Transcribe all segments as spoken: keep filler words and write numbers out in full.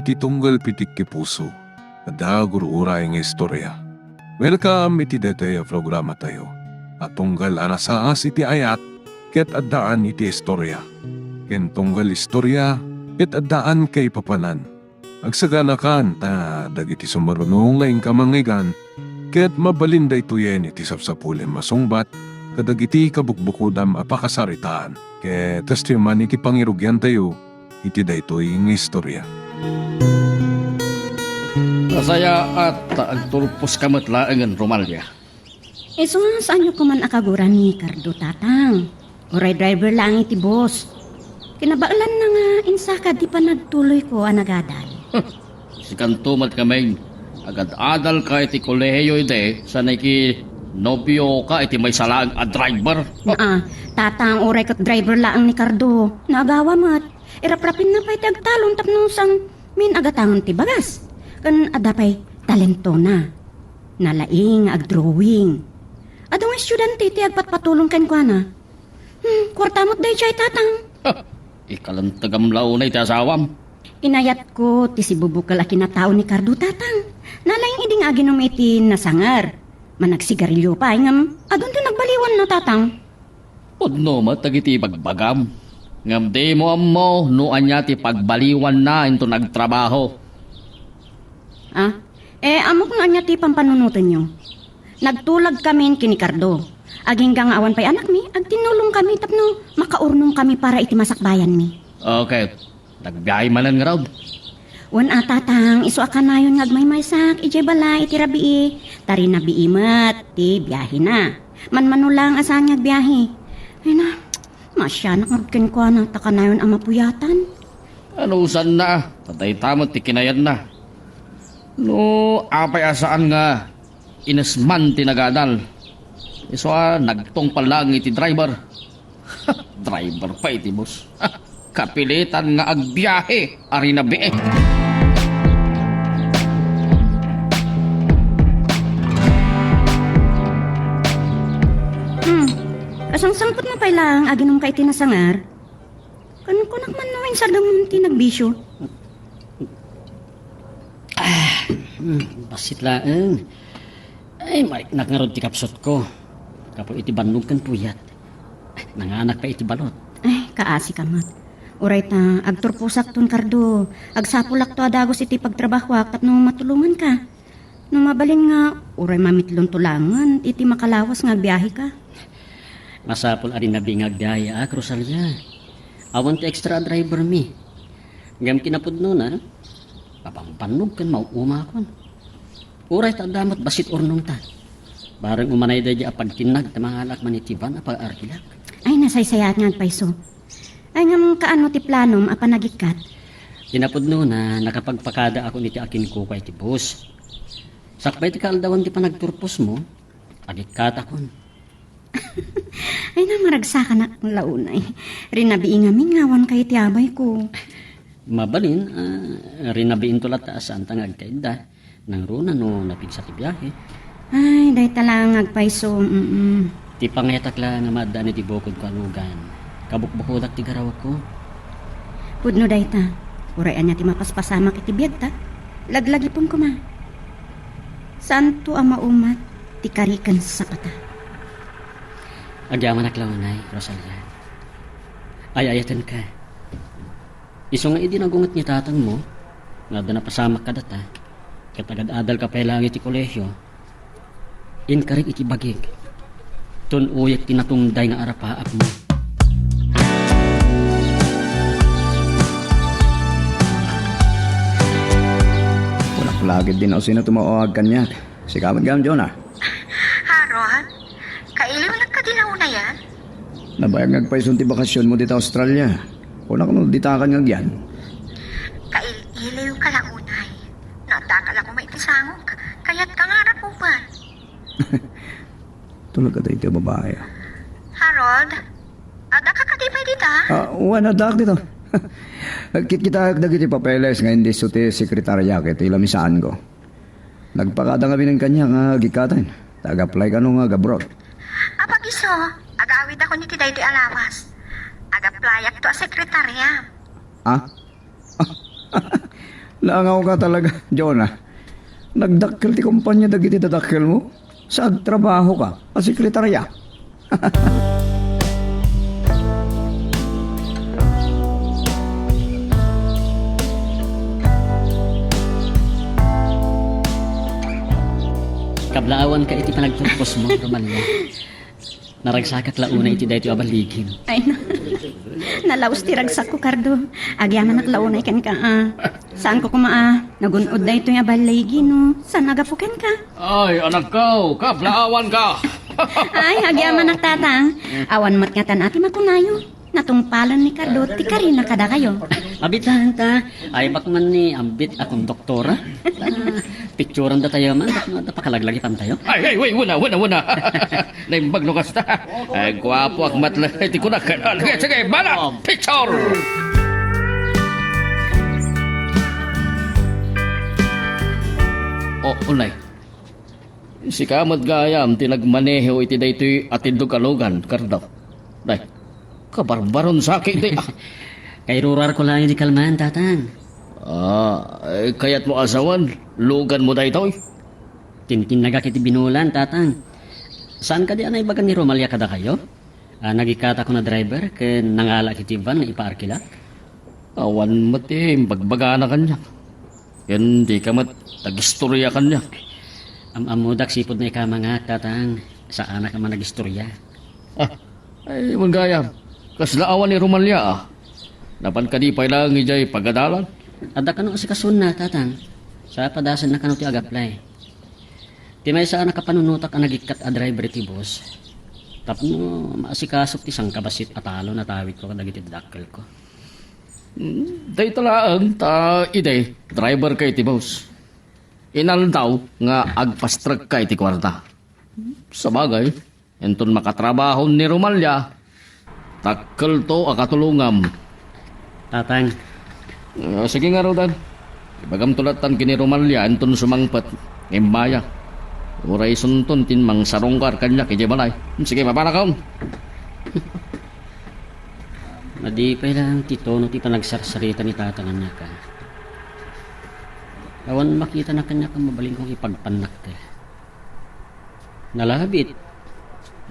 Ti tunggal pitik ti puso, adda gur-uray nga istorya. Welcome iti daytoy a programatayo a tunggal a nasaas iti ayat ket addaan iti istorya, ken tunggal istorya ket addaan kaipapanan. Agsaganakan ta dagiti sumaruno nga inka mangngeggan ket mabalin daytoyen iti sapsapulem a sungbat kadagiti kabukbukodam a pakasaritaan. Ket kastoy man iti pangirugiantayo iti daytoy nga istorya. Nasayaat ta agturposka met laengen, Romalia. Isu nga saanyo koman a kaguran ni Cardo, Tatang. Uray driver laeng iti bus. Kinabaelanna nga insakad ti panagtuloyko a nagadal. Sikanto met ngamin, agad-adalka iti kolehiyo idi, saan a kinobioka iti maysa laeng a driver. Aa, Tatang, uray ket driver laeng ni Cardo. Naagawa met. Iraprapinna pay ti agtalon tapno sangmin a gatangen ti bagas. Ken adda pay talentona. Nalaing nga agdrawing. Adu nga estudiante ti agpatpatulong kenkuana. Hmm, kuarta met daydiay, Tatang. Ha! Ikalantagam la unay ti asawam. Inayatko ti sibubukel a kinatao ni Cardo, Tatang. Nalaing idi nga aginom iti nasanger. Managsigarilio pay ngem adun ti nagbaliwanna, Tatang. Pudno met dagiti ibagbagam. Ngem dimo ammo no ania ti pagbaliwanna inton agtrabaho. Ah? Eh, ammok no ania ti pampanunotenyo. Nagtulagkamin ken ni Cardo. Agingga nga awan pay anakmi, agtinnulongkami tapno makaurnongkami para iti masakbayanmi. Okay. Nagbiahe manen ngarud? Wen a, Tatang, isu a kanayon nga agmaymaysak idiay balay iti rabii. Ta rinabii met ti biahena. Manmano laeng a saan nga agbiahe. Ay na, maasianak ngarud kenkuana ta kanayon a mapuyatan. Anusanna, ta dayta met ti kinayatna. No apay a saan nga inesman ti nagadal. Isu a nagtungpal laeng iti driver. Driver pay iti bus. Kapilitan nga agbiahe a rinabii. Hmm. Kasangsangpetmo pay laeng aginumka iti nasanger? Kunkunak man no insadem ti nagbisio. Ah, hmm, bassit laeng. Ay, mariknak ngarud ti kapsutko. Gapu iti bannog ken puyat. Nanganak pay iti balot. Ay, kaasika met. Uray ta agturposakton, Cardo. Agsapulakto a dagus iti pagtrabahoak tapno matulonganka. No mabalin nga, uray mamitlonto laengen iti makalawas nga agbiaheka. Masapul a rinabii nga agbiaheak, Rosalia. Awan ti extra a driver mi. Ngem kinapudnona, mabambannog ken mauumakon. Uray ta adda met bassit urnongta. Bareng umanay daydiay a pagkinnag ta mangalaak man iti van a pag-arkilak. Ay, nasaysayaat nga agpayso. Ay, ngem kaano ti planom a panagikkat? Kinapudnona, nakapagpakadaakon iti akinkukua iti bus. Sakbay ti kaaldawan ti panagturposmo, agikkatakon. Ay, namaragsakanak la unay. Rinabii ngamin nga awan kayo ti abayko. Mabalin, ah, rinabiinto latta a saanta nga agkaidda. Nangruna no napigsa ti biahe. Ay, dayta laeng nga agpayso, mm. Ti pangayatak la nga maaddaan iti bukodko a lugan. Kabukbukodak ti garawko. Pudno dayta, uray ania ti mapaspasamak iti biagta, laglagipem koma. Saanto a maumat ti kari ken sapata. Agyamanak la unay, Rosalia. Ay-ayatenka. Isu nga idi nagunget ni tatangmo, nga adda napasamak kadata, ket agad-adalka pay laeng iti kolehio, inkarik iti bagik, tun-oyek ti natungday nga arapaapmo. Kunak la ket di no sino tumaoag kaniak. Sika met gayam, Jonah. Harold, kailiwnak kadi la unayen? Nabayag nga agpayson ti bakasionmo dita Australia. Kunak no ditakan nga agyan. Kail-iliwka la unay. No addaka la koma iti sangok, kayatka nga arapupen. Talaga daytoy a babae. Harold, addaka kadi pay dita? Ah, wen, addaak dita. Nagkitkitaek dagiti papeles nga indisso ti sekretarya ket ilamisaanko. Nagpakada ngamin kaniak nga agikkaten, ta ag-apply kano nga ag-abroad. Apag isu, agawidakon iti daytoy a lawas. Ag-applyakto a sekretarya. Ah? Naangawka talaga, Jonah. Nagdakkel ti kompania dagiti dadakkelmo sa agtrabahoka a sekretaria. Kablaawanka iti panagturposmo, Romalia. Naragsakak la unay iti daytoy a baligim. Ay, na-, nalaus ti ragsakko, Cardo. Agyamanak la unay kenka, a. Saanko koma a nagun-od daytoy a baligim no saan a gapu kenka. Ay, anakko, kablaawanka. Ay, agyamanak, Tatang. Awan met ngatan a ti makunayo. Natungpalan ni Cardo ti karina kadakayo. Abit laeng ta, ay, bakman ni Ambit a konduktora. Ah, picturan datayo man, tapno adda pakalaglagipan tayo. Ay, ay, wait, wala, wala, wala. Naimbag no kasta. Ay, guapo ak matla. Ay, ti kunak. Sige, sige, bala! Picture! Oh, unay. Sika met gayam ti nagmaneho iti daytoy a tindog a lugan, Cardo. Nay, kabarbaron saki ti, ah. Kairurarko laeng di kalman, Tatang. Ah, eh, kayatmo a sawen, luganmo daytoy? Tintinnagak iti binulan, Tatang. Saan kadi a naibaga ni Romalia kadakayo? Ah, nagikkatakon a driver ken nangalaak iti van nga ipaarkilak? Awan met ti imbagbagana kaniak. Ken dika met nagistoria kaniak. Am-ammodak sipud naikamangak, Tatang. Saanak a managistoria. Ah, ay, awan gayam. Kasla awan ni Romalia, a. Napan kadi pay laeng idiay pagadalan? Adda kano asikasona, Tatang. Sa padasenna kano ti agaplay. Ti maysa a nakapanunotak a nagikkat a driver iti bus, tapno maasikasok ti sangkabassit a talon a tawidko kadagiti dakkelko. Mm, dayta laeng ta idi, driver ka iti bus. Inaldaw nga agpastrek ka iti kuarta. Sabagay, inton makatrabaho ni Romalia, dakkelto a katulongam. Tatang. Ah, sige ngaruden. Ibagamto lattan ken ni Romalia inton sumangpet. Imbaya. Uray isunton ti mangsarungkar kaniak idiay balay. Sige, mapanakon. Madi pay laeng ti tono ti panagsarsarita ni Tatang kaniak, a. Awan makitana kaniak a mabalin kong ipagpannak, a. Nalabit,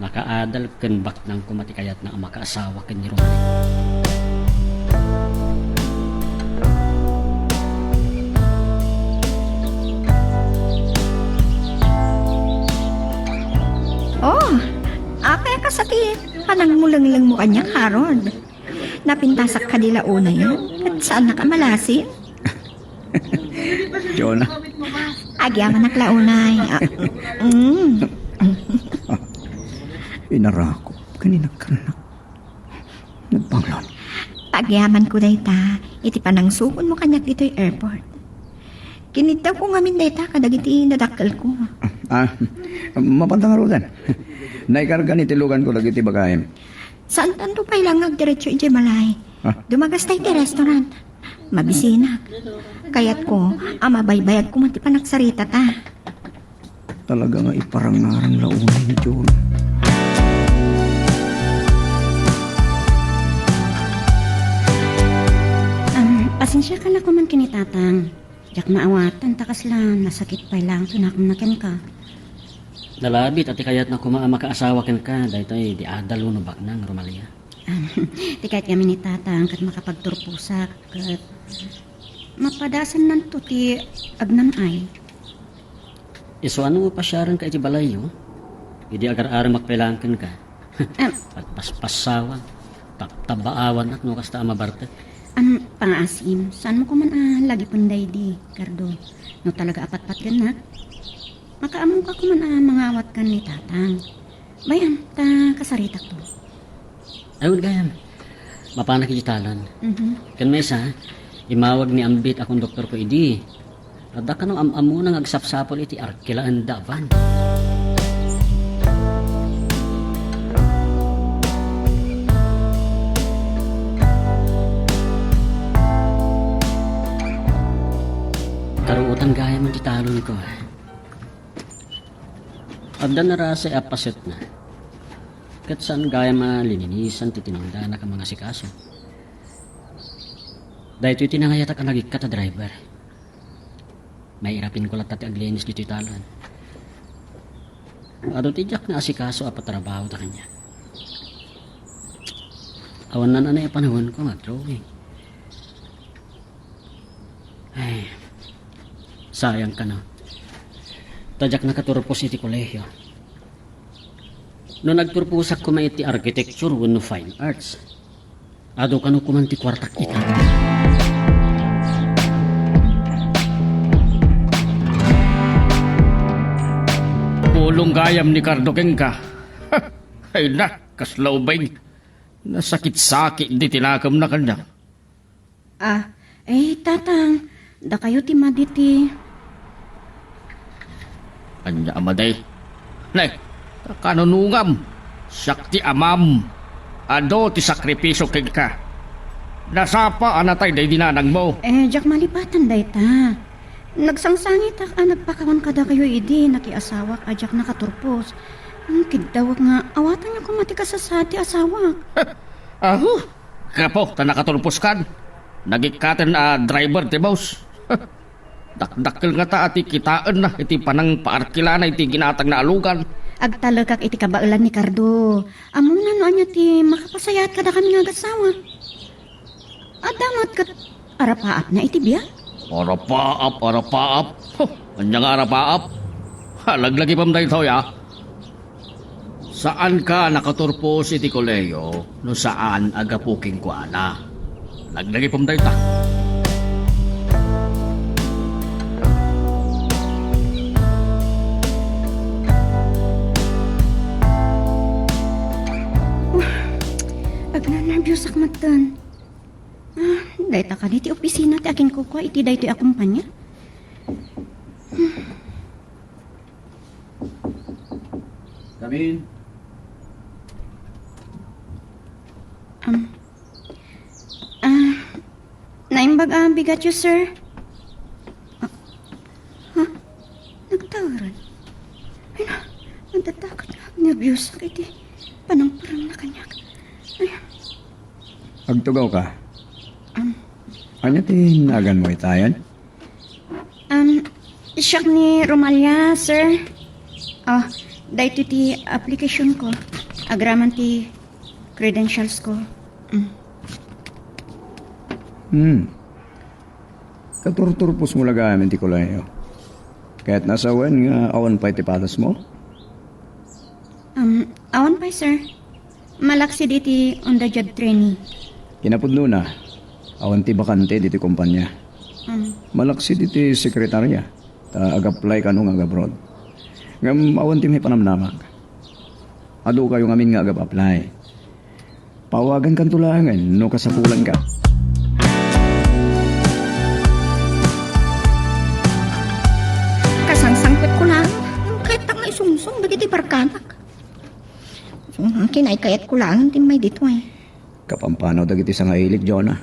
nakaadal ken baknang koma ti kayatna a makaasawa ken ni Romel. Oh, apay a kasta ti panangmulenglengmo kaniak, Harold? Napintasak kadi la unayen, ket saannak a malasin? Jonah. Agyamanak la unay. Ah, mm. Inarakop ken inakkannak. Nagbanglon. Pagyamanko dayta iti panangsukonmo kaniak ditoy airport. Kiniddawko ngamin dayta kadagiti nadakkelko. Ah, mapanta ngaruden. Naikargan iti luganko dagiti babaim. Saantanto pay la nga agdiretso idiay balay. Ah. Dumagas ta iti restaurant. Mabisinak. Kayatko a mabaybayagko man ti panagsaritata. Talaga nga iparangarang la unay ni John. Am, pasensiaka la koman ken ni Tatang. Diak maawatan ta kasla nasakit pay laeng ti nakomna kenka. Nalabit a ti kayatna koma a makaasawa kenka, daytoy idi adal wenno baknang, Romalia. Ti kayat ngamin ni Tatang ket makapagturposak, ket mapadasennanto ti agnam-ay. Isu a no pasiarenka iti balayyo, idi agar-aremak pay laeng kenka. Em. Agpaspassawan, tabtabaawannak no kasta a mabartek. Am, pangaasim, saanmo koman a lagipen daydi, Cardo. No talaga a patpatgennak, makaammoka koman a mangawatkan ni Tatang. Bay-am, ta kasaritakto. Ay, wen gayam. Mapanak iti talon. Mhm. Ken maysa, imawag ni Ambit a konduktorko idi. Adda kano am-ammona nga agsapsapul iti arkilaenda a van. Karuotan gayam ti talonko. Adda narasay a pasetna. Ket saan gayam a lininisan ti tiningdanak a mangasikaso. Daytoy ti nangayatak a nagikkat a driver. Mairapinko latta ti aglinis ditoy dalan. Adu ti diak naasikaso a patrabaho ta kaniak. Awan nananay a panawenko nga agdrawing. Ay, sayang kano. Ta diak nakaturpos iti kolehio. No nagturposak koma iti architecture wenno fine arts, adu kano koman ti kuartak ita. Pulong gayam ni Cardo kenka. Ay na, kasla ubing. Nasakit-sakit di tinakemna kaniak. Ah, eh, tatang, dakayo ti madi ti. Ania a madi? Ne, kakanunongam. Siak ti amam. Adu ti sakripisio kenka. Nasapa a natay daydi nanangmo. Eh, diak malipatan dayta. Nagsangsangitak a nagpakawan kadakayo idi nakiasawak a diak nakaturpos. Hmm, kiddawek nga awatanyo koma ti kasasaad ti asawak. Aho, gapu ta nakaturposkan. Nagikkaten a driver ti bus. Dakdakkel ngata a ti kitaenna iti panangpaarkilana iti ginatangna a lugan. Agtalekak iti kabaelan ni Cardo. Ammom no ania ti makapasayaat kadakami nga agassawa. Adda met ket arapaapna iti biag? Arapaap, arapaap. Huh, ania nga arapaap? Ha, laglagipem daytoy, a. Saanka nakaturpos iti kolehiyo no saan a gapu kenkuana. Laglagipem dayta. Agnanabiusak metten. Ah, dayta kadi ti opisina ti akinkukua iti daytoy a kumpanya? Come in. Um, ah, naimbag a bigatyo, sir. Ah, ha? Nagtaeran? Ay na, nagtatakot nga agnerbios iti panangparangna kaniak. Ay. Agtugaw ka? Um, Ania ti naganmo itayen? Um, siak ni Romalia, sir. Oh, daytoy ti application ko. Agraman ti credentials ko. Mm. Hmm. Katurturpos mo la gayam iti kolehiyo. Kayatna a sawen nga awan pay ti padasmo? Um, awan pay, sir. Malaksid iti on-the-job training. Kinapudnona, awan ti bakante ditoy kumpanya. Um. Malaksid iti sekretarya, ta ag-apply kano nga ag-abroad. Ngem awan ti maipanamnamak. Adu kayo ngamin nga ag-apply. Pawagankanto laengen no kasapulanka. Kasangsangpetko laeng, ngem kayattak nga isungsong dagiti barkadak. So, kinaykayatko laeng ti immay ditoy. Kapampanaw dagiti sangailik, Jonah.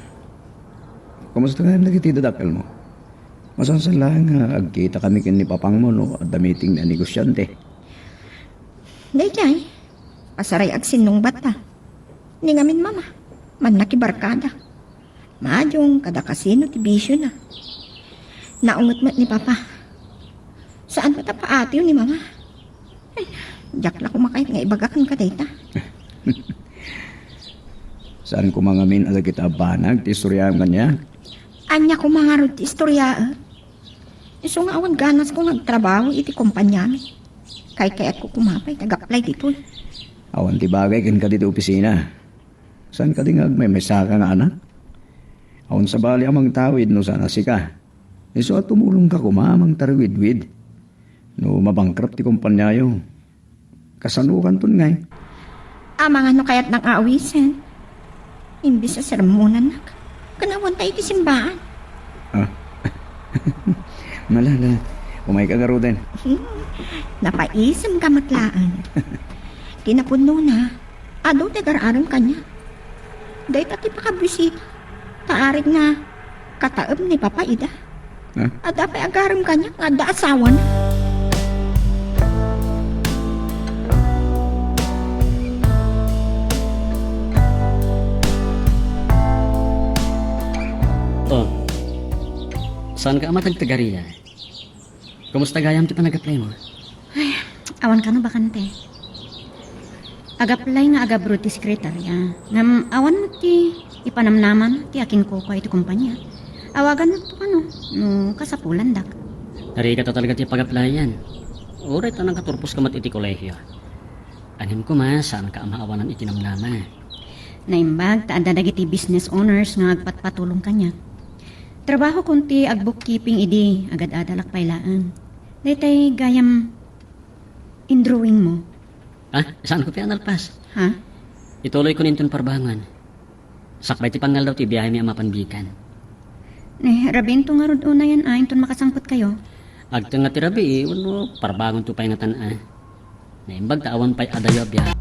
Kumusta ngamin dagiti dadakkelmo? Masansan laeng nga agkitakami ken ni papangmo no adda meeting a negosyante. Daydiay, pasaray agsinnungbatta. Ni ngamin mama, mannakibarkada. Madung kada kasino ti bisiona. Naunget met ni papa. Saan met a paatiw ni mama. Ay, diak la koma kayat nga ibaga kenka dayta. Saan koma ngamin a dagita a banag ti istoryaem kaniak? Ania koma ngarud ti istoryaek? Isu nga awan ganasko nga agtrabaho iti kompaniami. Kaykayatko koma pay nga ag-apply ditoy. Awan ti bagay kenka ditoy opisina. Saan kadi nga agmaymaysaka nga anak? Awan sabali a mangtawid no saan a sika. Isu a tumulongka koma a mangtariwidwid. No mabankrupt ti kompaniayo, kasanokanton ngay? Amangan no kayatnak nga awisen. Imbes a sermonannak, ken awan ta iti simbaan. Ah. Malala, umayka garuden. Hmm. Napaisemka met laeng. Kinapudnona, adu ti agar-arem kaniak. Dayta ti pakabuisita. Ta arik nga kataem ni papa ida. Ha? Adda pay agarem kaniak nga adda asawana. Oh, saan ka a matagtagariay? Kumusta gayam ti panag-apply mo? Ay, awan kano bakante. Ag-apply nga ag-abroad ti sekretarya. Ngem awan met ti ipanamnama ti akinkukua iti kompania. Awagan met to kano, no kasapulandak. Narikata talaga ti pag-applyan. Uray ta nangkaturposka met iti kolehio. Anem koma, saanka a maawanan iti namnama. Naimbag ta adda dagiti business owners nga agpatpatulong kaniak. Trabahokon ti agbookkeeping idi agad-adalak pay laeng. Daytay gayam in-drawing mo. Ah, saanko pay a nalpas? Ha? Ituloyko inton parbangon. Sakbay ti pangaldaw ti biahemi a mapan bikan. Ne, rabiinto ngarud unayen a inton makasangpetkayo. Agtengnga ti rabii, wenno parbangonto pay ngatan a. Naimbag ta awan pay adayo a biag.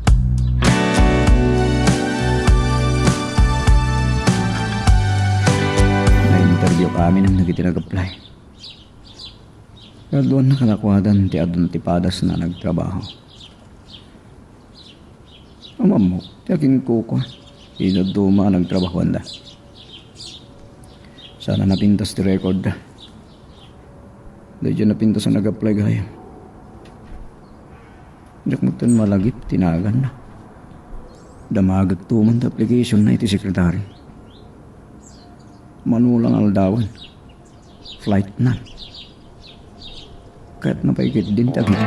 Na-interview kami nang dagiti nag-apply. Kaduan na kadakuada ti adun ti padasna nagtrabaho. Ammo, ti akinkukua, ti dadduma a nagtrabahoanda. Sana napintas ti record. Daydiay napintas a nag-apply gayam. Diak metten malagip ti naganna. Damagek to man ti application na iti secretary. Mano lang aldawen. Flight na. Ket napay ketdin ti agitna.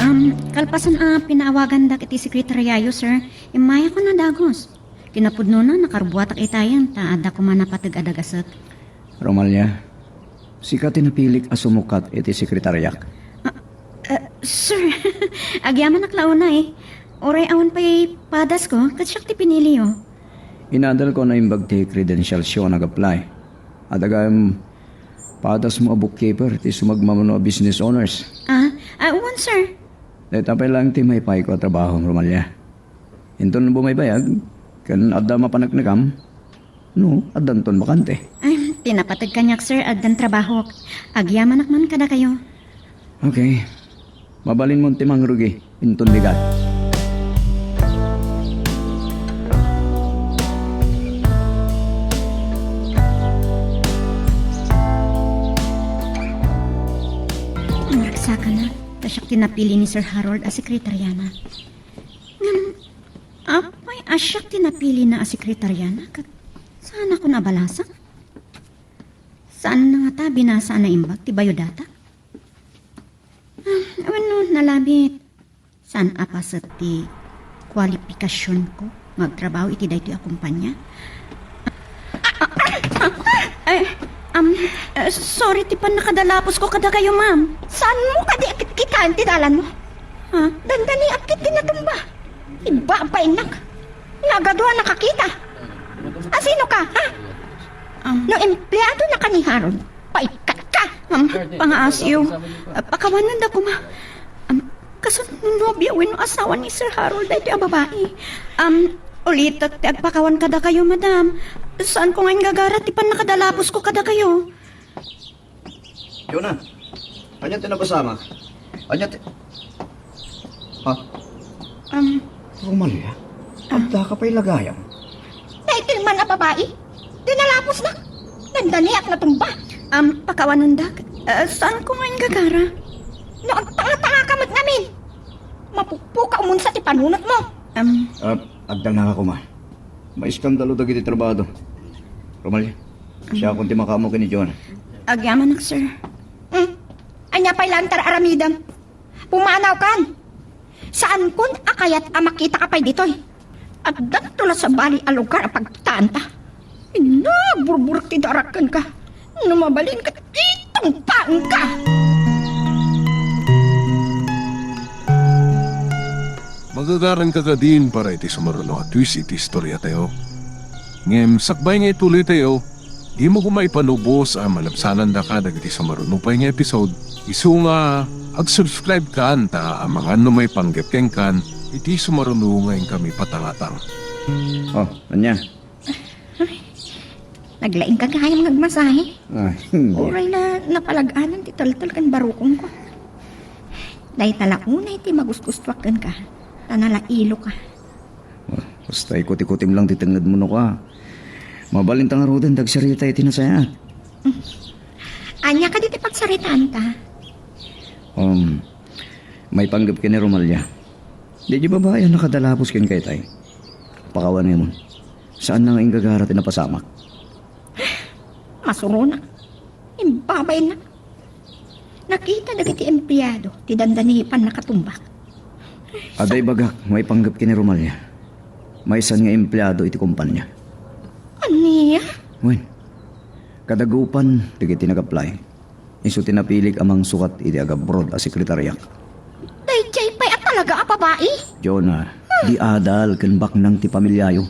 Um, kalpasan a pinaawagandak iti sekretaryayo, sir, immayakon a dagus. Kinapudnona, nakarubbuatak itayen, ta adda koma napateg a dagasek. Romalia, sika ti napilik a sumukat iti sekretariak. Ah, ah, sir, agyamanak la unay. Uray awan pay padasko, ket siak ti piniliyo. Inadalko a naimbag ti credentialsyo a nag-apply. Adda gayam padasmo a bookkeeper ti sumagmamano a business owners. Ah, ah, wen, sir. Dayta pay laeng ti maipayko a trabaho, Romalia. Inton bumaybayag, ken adda mapaneknekam, no, addanton bakante. Ay, ti napateg kaniak, sir, addan trabahok. Agyamanak man kadakayo. Okay. Mabalinmon ti mangrugi, inton bigat. Nagsakana, ta siak ti napili ni Sir Harold a sekretaryana. Ngem, apay a siak ti napilina a sekretaryana, ket saanakon a balasen? Saan na ngata binasa a naimbag ti biodata? Ah, wenno, nalabit. Saan a paset ti kualipikasionko nga agtrabaho iti daytoy a kumpanya? Ay, um, eh, sorry ti pannakadalapusko kadakayo, ma'am. Saanmo kadi a kitkitaen ti dalanmo? Ha? Dandani a ket ti natumba. Ibaba innak. Nagadua nakakita. Asino ka, ha? Um, no empleado na ka ni Harold, paikkat ka. Um, pangaasiw. Ah, pakawananda koma. Um, kasano nobia wenno asawa ni Sir Harold daytoy a babai? Um, ulitek ti agpakawan kadakayo, madam. Saanko nga inggagara ti pannakadalapusko kadakayo. Jonah, ania ti nabasamak? Ania ti, ha? Um, Romalia, ah, addaka pay la gayam? Daytoy man a babai, dinalapusnak. Dandaniak natumba. Um, pakawanandak. Ah, saanko nga inggagara? No agtanga-tanga ka met ngamin, mapukpoka umunsa ti panunotmo. Um, ah, agdangngaka koma. Maiskandalo dagiti trabahado. Romalia, siakon ti makaammo ken ni Jonah. Agyamanak, sir. Hmm. Ania pay laeng ti ar-aramidem? Pumanawkan! Saankon a kayat a makitaka pay ditoy. Addanto la sabali a lugar a pagkitaanta. Inagburburek ti darak kenka. No mabalin ket itumpaenka. Magagaranka kadin para iti sumaruno a twist iti istoriatayo. Ngem sakbay nga ituloytayo, dimo koma ipanubos a malabsanandaka dagiti sumaruno pay nga episode, isu nga ag-subscribe kan ta amangan no maipanggep kenkan iti sumaruno nga inkami patangatang. Oh, ania? Naglaingka gayam nga agmasahe. Ay, hindi. Uray la napalag-anan ti teltel ken barukongko. Dayta la unay ti magusgustuak kenka, ta nalailoka. Oh, Basta ikuti-kutim lang ti tengngedmo no kua. Mabalin ta ngaruden ti agsarita iti nasayaat. Ania kadi ti pagsaritaanta? Um, maipanggep ken ni Romalia. Diay babai a nakadalapos kenka itay. Pakawan nga imon. Saanna nga inggagara ti napasamak. Masuronak. Imbabaynak. Nakita dagiti empleado ti dandani pannakatumbak. Adda ibagak, maipanggep ken ni Romalia. Maysan nga empleado iti kompania. Ania? Wen, kadagupan dagiti nag-apply. Isu ti napilik a mangsukat iti agabroad a sekretariak. Daydiay pay a talaga a babai? Jonah, di adal ken baknang ti pamiliayo.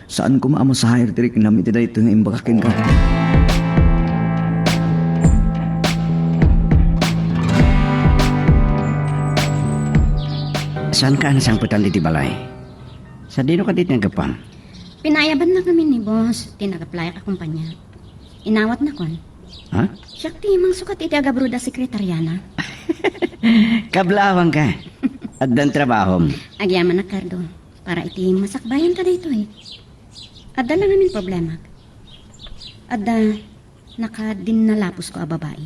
Saan koma a masaher ti riknam iti daytoy nga imbagak kenka. Saanka a nasangpetan iti balay? Sadino kadi ti naggapuam? Pinaayabannak ngamin ni boss ti nag-apply a kompania. Inawatnakon. Ha? Siak ti mangsukat iti agabroad a sekretariana. Kablaawangka. Addan trabahom. Agyamanak, Cardo. Para iti masakbayanka daytoy. Adda la ngamin problemak. Adda nakadinnalaposko a babai.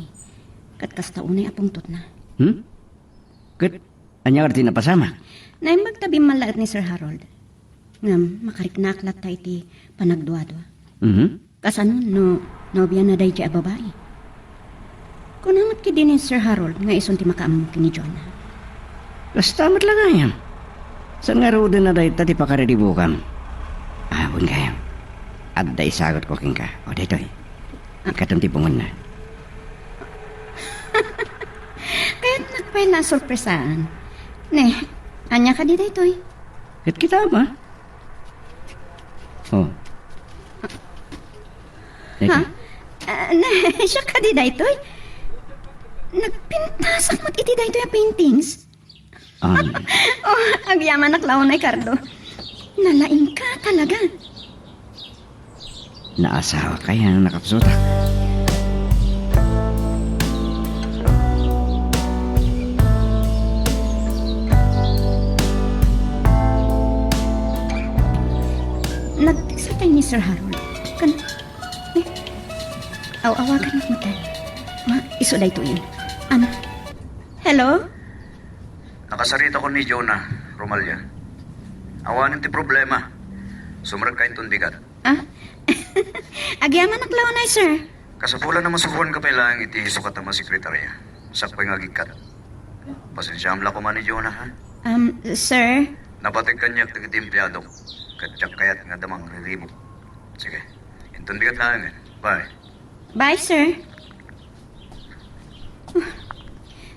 Ket kasta unay a pungtotna. Hmm? Ket ania ti napasamak? Naimbag ta bimmallaet ni Sir Harold. Ngem makariknak latta iti panagduadua. Mhm. Kasano no nobiana daydiay a babai? Kuna met ketdi ni Sir Harold nga isun ti makaammo ken ni Jonah? Kasta met la gayam. Saan nga rudenna dayta ti pakariribukam? Ah, wen gayam. Adda isagutko kenka. O, daytoy. Ikkaton ti bungonna. Kayatnak pay nasurpresaan. Ne, ania kadi daytoy? Ket kitam, a? Oh. Ha? Daytoy. Ah, ne, siak kadi daytoy? Nagpintasak met iti daytoy a paintings. Um, Oh, agyamanak la unay, Cardo. Nalaingka talaga. Naasawak a nakapsutak. Nagtext tay ni Sir Harold. Kan, eh, aw-awagan mo tayo. Ma, isu daytoy. Ano? Hello? Nakasaritakon ni Jonah, Romalia. Awanen ti problema. Sumrekka inton bigat. Ah? Agyamanak la unay, sir. Kasapulan a masuroanka pay laeng iti sukat a masekretaria. Sakbay nga agikkat. Pasensiaam la koma ni Jonah, ha? Um, sir? Napateg kaniak dagiti empleadok. Ket diak kayat nga adda mangriribuk. Sige. Inton bigat laengen. Bye. Bye, sir.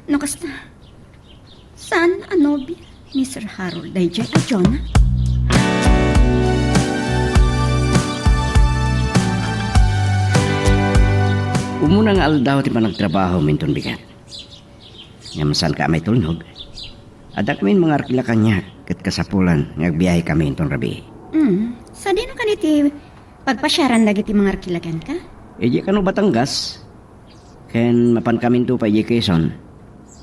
No kasta, saan a nobia ni Sir Harold daydiay a Jonah? Umuna nga aldaw ti panagtrabahom inton bigat. Ngem saanka a maitulnog. Addakamin mangarkila kaniak ket kasapulan nga agbiahekami inton rabii. Mm. Sadino kadi ti pagpasiaran dagiti mangarkila kenka? Idiay kano Batangas. Ken mapankaminto pay idiay Quezon,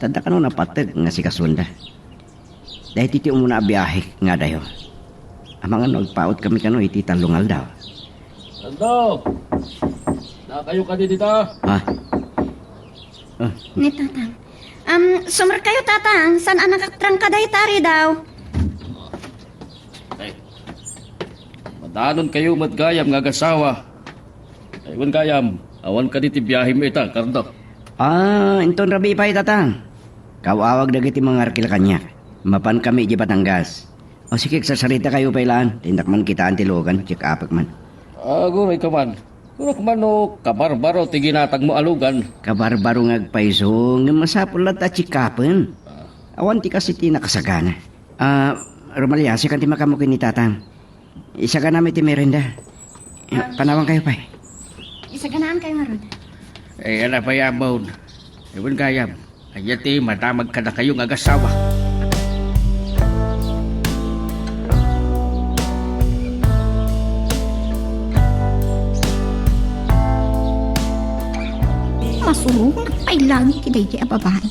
ta adda kano napateg nga sikasuanda. Daytoy ti umuna a biahek nga adayo. Amangan no agpaotkami kano iti tallo nga aldaw. Aldo! Nakayo kadi dita? Ah. Ah. Ni Tatang. Um, sumrekkayo, Tatang. Saan a nakatrangka dayta, ridaw? Ay, madanonkayo met gayam nga agasawa. Ay, wen gayam, awan kadi ti biahem ita, Cardo? Ah, inton rabii pay, Tatang. Kaw-awag dagiti mangarkila kaniak. Mapankami idiay Batangas. O sige, agsasaritakayo pay laeng. Innak man kitaan ti lugan, check-upek man. Aguray ka man. Kunak man no kabarbaro ti ginatangmo a lugan. Kabarbaro nga agpayso, ngem masapul latta a check-upen. Ah. Awan ti kas iti nakasagana. Ah, Romalia, sikan ti makaammo ken ni Tatang. Isaganami ti merenda. Ah. Panawankayo pay. Isaganaankayo ngarud. Eh, ala pay, Amon. Wen gayam, ania ti madamag kadakayo nga agasawa? Masuronak pay laeng ti daydiay a babai.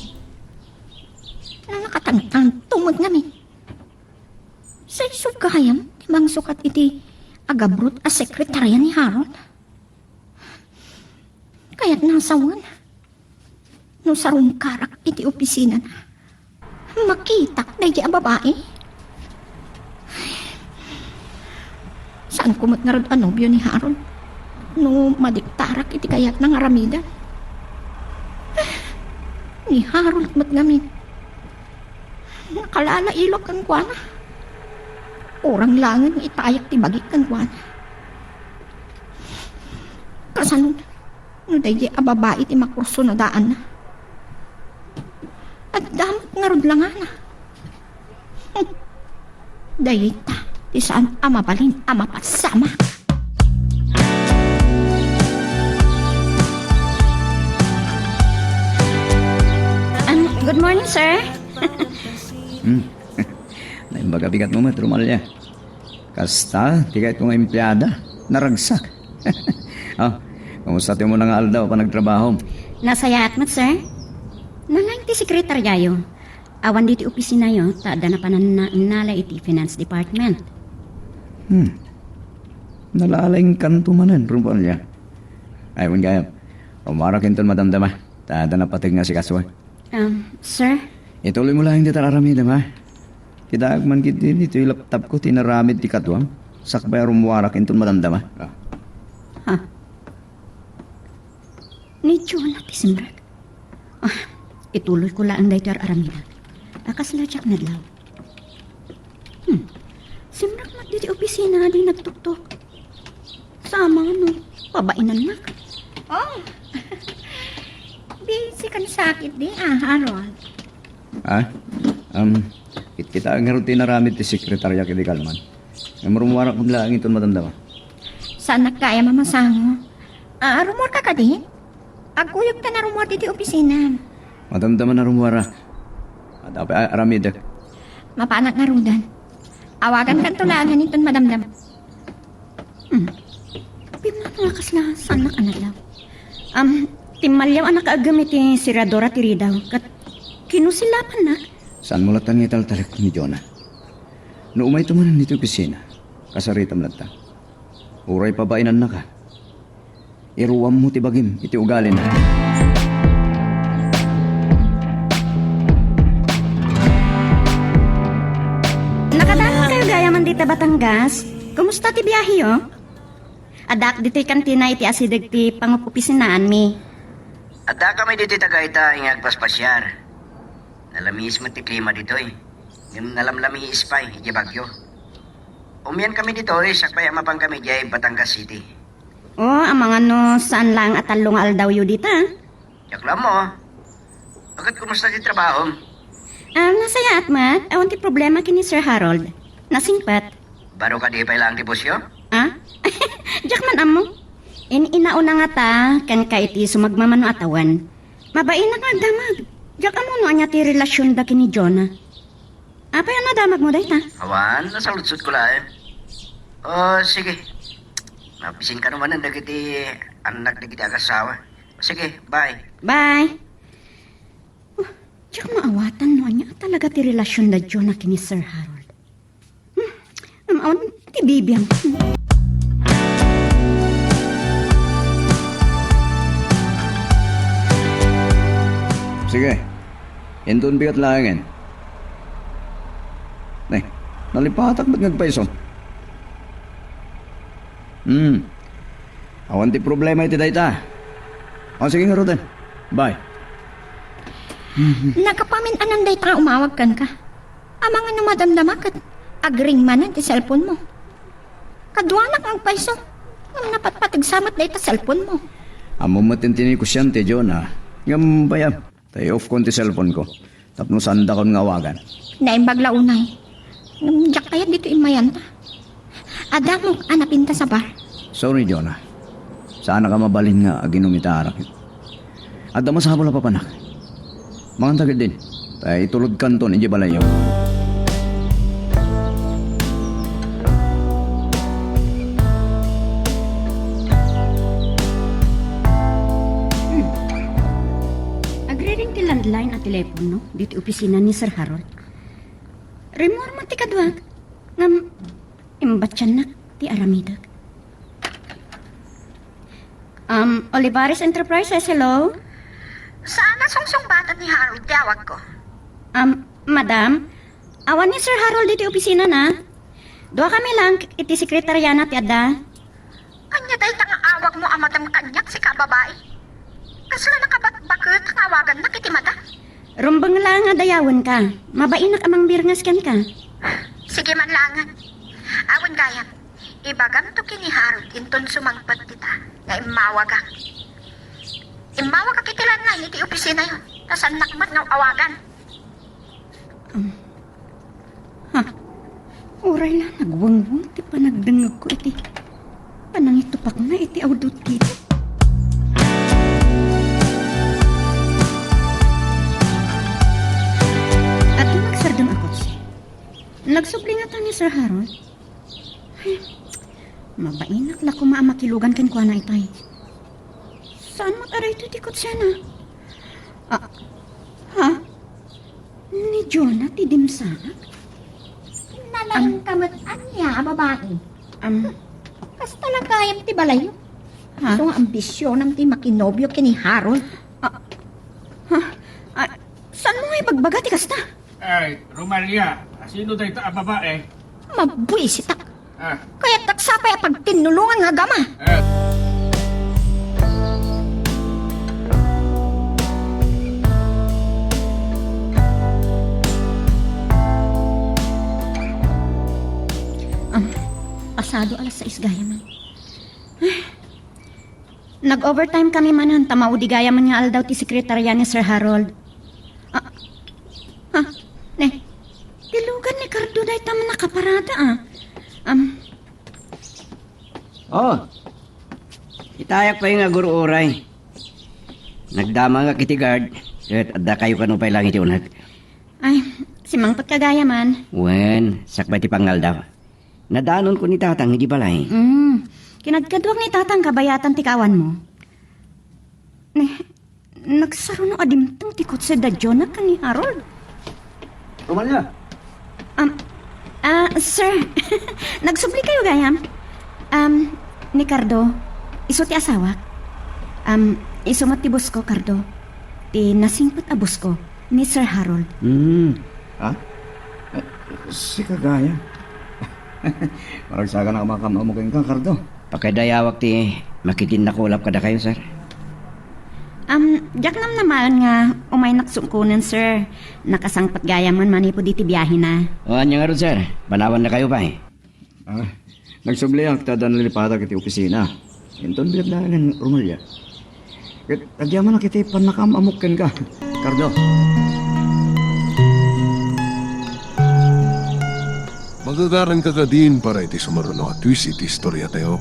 Nalakatangtanto met ngamin. Sa isu gayam ti mangsukat iti agabrot a sekretaria ni Harold. Kayatna a sawen no sarungkarak iti opisinana. Makitak daydi a babai. Saanko met ngarud a nobio ni Harold no madiktarak iti kayatna nga aramiden. Ni Harold met ngamin, nakalalailog kenkuana. Urang laengen nga itayak ti bagik kenkuana. Kasano no daydi a babai ti makursunadaanna? Adda met ngarud langana. Dayta ti saan a mabalin a mapasamak. Um, good morning, sir. Hmm. Naimbag a bigatmo met, Romalia. Kasta ti kayatko nga empleada, naragsak. Oh, kumusta ti umuna nga aldaw a panagtrabahom? Nasayaat met, sir. Nangayon ti sekretariayo? Awan ditoy opisinayo, ta adda napanan nga innala iti finance department. Hmm. Nalalaingkanto manen, Romalia. Ay, wen gayam. Rumarak inton madamdama, ta adda napateg nga asikasoen. Um, sir? Ituloymo laeng dita aramidem, ha? Kitak man ketdi ditoy laptopko ti inaramid ti kaduam, sakbay a rumuarak inton madamdama. Ah. Ha? Ni Jonah ti simrek. Ah, ituloyko laeng daytoy ar-aramidem. A, kasla diak nadlaw. Hmm. Simrek met ditoy opisina, di nagtuktok. Saan man no pabainannak? Oh. Busy kan sakit di, ah, Harold. Ah? Um, kitkita ngarud ti inaramid ti sekretaria ken ni Kalman. Ngem rumuarak met laeng inton madamdama. Saannak gayam a masango. Ah, rumuarka kadi? Agkuyogtan a rumuar ditoy opisina. Madamdama a rumuarak. Adda pay aramidek. Mapanak ngaruden. Awagankanto laengen inton madamdama. Hmm. Pimmano a kasla saannak a nadlaw? Am, timmaliaw a nakaagem iti seradora ti ridaw, ket kinusilapannak. Saanmo latta nga italtalek ni Jonah? No umayto manen ditoy opisina, kasaritam latta. Uray pabainannaka, iruammo ti bagim iti ugalina. Nakadakop kayo gayaman dita Batangas? Kumusta ti biaheyo? Addaak ditoy kantina iti asideg ti pangup-opisinaanmi. Addakami ditoy Tagaytay nga agpaspasiar. Nalamiis met ti klima ditoy. Ngem nalamlamiis pay idiay Baguio. Umiankami ditoy sakbay a mapankami idiay Batangas City. O, amangan no saan laeng a tallo nga aldawyo dita. Diak la ammo. Ket kumusta ti trabahom? Ah, nasayaat met. Awan ti problema ken ni Sir Harold. Nasingpet. Baro kadi pay laeng ti bossyo? Ah? Diak man ammo. In-inauna ngata kenka iti sumagmamano a tawen. Mabainak nga agdamag. Diak ammo no ania ti relasionda ken ni Jonah. Apay a nadamagmo dayta? Awan, nasaludsodko laeng. O, sige. Mabisinka no manen dagiti annak dagiti agassawa. Sige, bye. Bye. Oh, diak maawatan no ania talaga ti relasionda Jonah ken ni Sir Harold. Hmm, am-awan ti bibiang. Sige. Inton bigat laengen. Ne, nalipatak met nga agpayso. Hmm. Awan ti problema iti dayta. O, sige ngaruden. Bye. Nakapamin-anan dayta nga umawag kenka. Amangan no madamdama ket agring manen ti cellphone mo. Kaduanak nga agpayso. Ngem napatpateg sa met dayta cellphone mo. Ammom met ti negosiante, Jonah. Ngem pay, ta i-off kon ti cellphone ko tapno saandakon nga awagan. Naimbag la unay. Ngem diak kayat ditoy immayanta. Adda ammok a napintas a bar. Sorry, Jonah. Saanak a mabalin nga aginom ita arak. Adda masapul a papanak. Manganta ketdin. Ta itulodkanton idiay balayyo. Hmm. Agriring ti landline a telepono ditoy opisina ni Sir Harold. Rimmuar met ti kaduak. Ngem, Imbatiannak ti aramidek. Um, Olivares Enterprises, hello? Saan a sungsungbatan ni Harold ti awagko? Um, madam, awan ni Sir Harold iti opisinana. Dua kami lang iti sekretariana ti adda. Ania dayta nga awagmo a madam kaniak, sika a babai? Kasla nakabatbaket nga awagannak iti madam? Rumbeng la nga dayawenka. Mabainak a mangbirngas kenka. Sige man laengen. Awan gayam. Ibagamto ken ni Harold inton sumangpet dita nga immawagak. Immawagak iti landline iti opisinayo, ta saannak met nga awagan. Um, ha? Uray la nagwengweng ti panagdengngegko iti panangitupakna iti awdot dita. Adda nagsardeng a kotse. Nagsubli ngata ni Sir Harold. Ay, mabainak la koma a makilugan kenkuana itay. Saan met a daytoy ti kotsena? Ah, ha? Ni Jonah ti dimsaak? Nalaingka met ania a babai? Am, Kasta la gayam ti balayyo. Ha? Isu nga ambisionam ti makinobio ken ni Harold. Ah, ha? Ah, saanmo nga ibagbaga ti kasta? Ay, Romalia, asino dayta a babae? Mabwisitak. Ah. Kayatdak sapay a pagtinnulongan nga agama. Eh. Am, pasado alas sais gayam. Nag-overtime kami manen ta maudi gayam nga aldaw ti sekretarya ni Sir Harold. Ah, ah, ne. Ti lugan ni Cardo dayta a nakaparada, ah. Am. Oh. Itayak pay nga agur-uray. Nagdamagak iti guard, ket addakayo kano pay lang iti uneg. Ay, simangpetka gayam. Wen, sakbay ti pangaldaw. Nadanon ko ni Tatang idi balay. Mm. Kinadkaduak ni Tatang kabayatan ti kaawanmo. Ne, nagsaruno a dimteng ti kotse da Jonah ken ni Harold. Romalia! Um, ah, sir, nagsubli kayo gayam? Um, ni Cardo, isu ti asawak. Um, isu met ti boss ko, Cardo. Ti nasingpet a boss ko, ni Sir Harold. Hmm. Ha? Eh, sika gayam? Maragsakan a makam-amok kenka, Cardo. Pakaidayawak ti makitinnakulap kadakayo, sir. Am, diak namnamaen nga umaynak sungkunen, sir. Nakasangpet gayam manipud iti biahena. O, ania ngarud, sir? Panawannakayo pay? Ah, nagsubliak ta adda nalipatak iti opisina. Inton biag laengen, Romalia. Ket agyamanak iti pannakaam-amok kenka, Cardo. Magagaranka kadin para iti sumaruno a twist iti istoriatayo.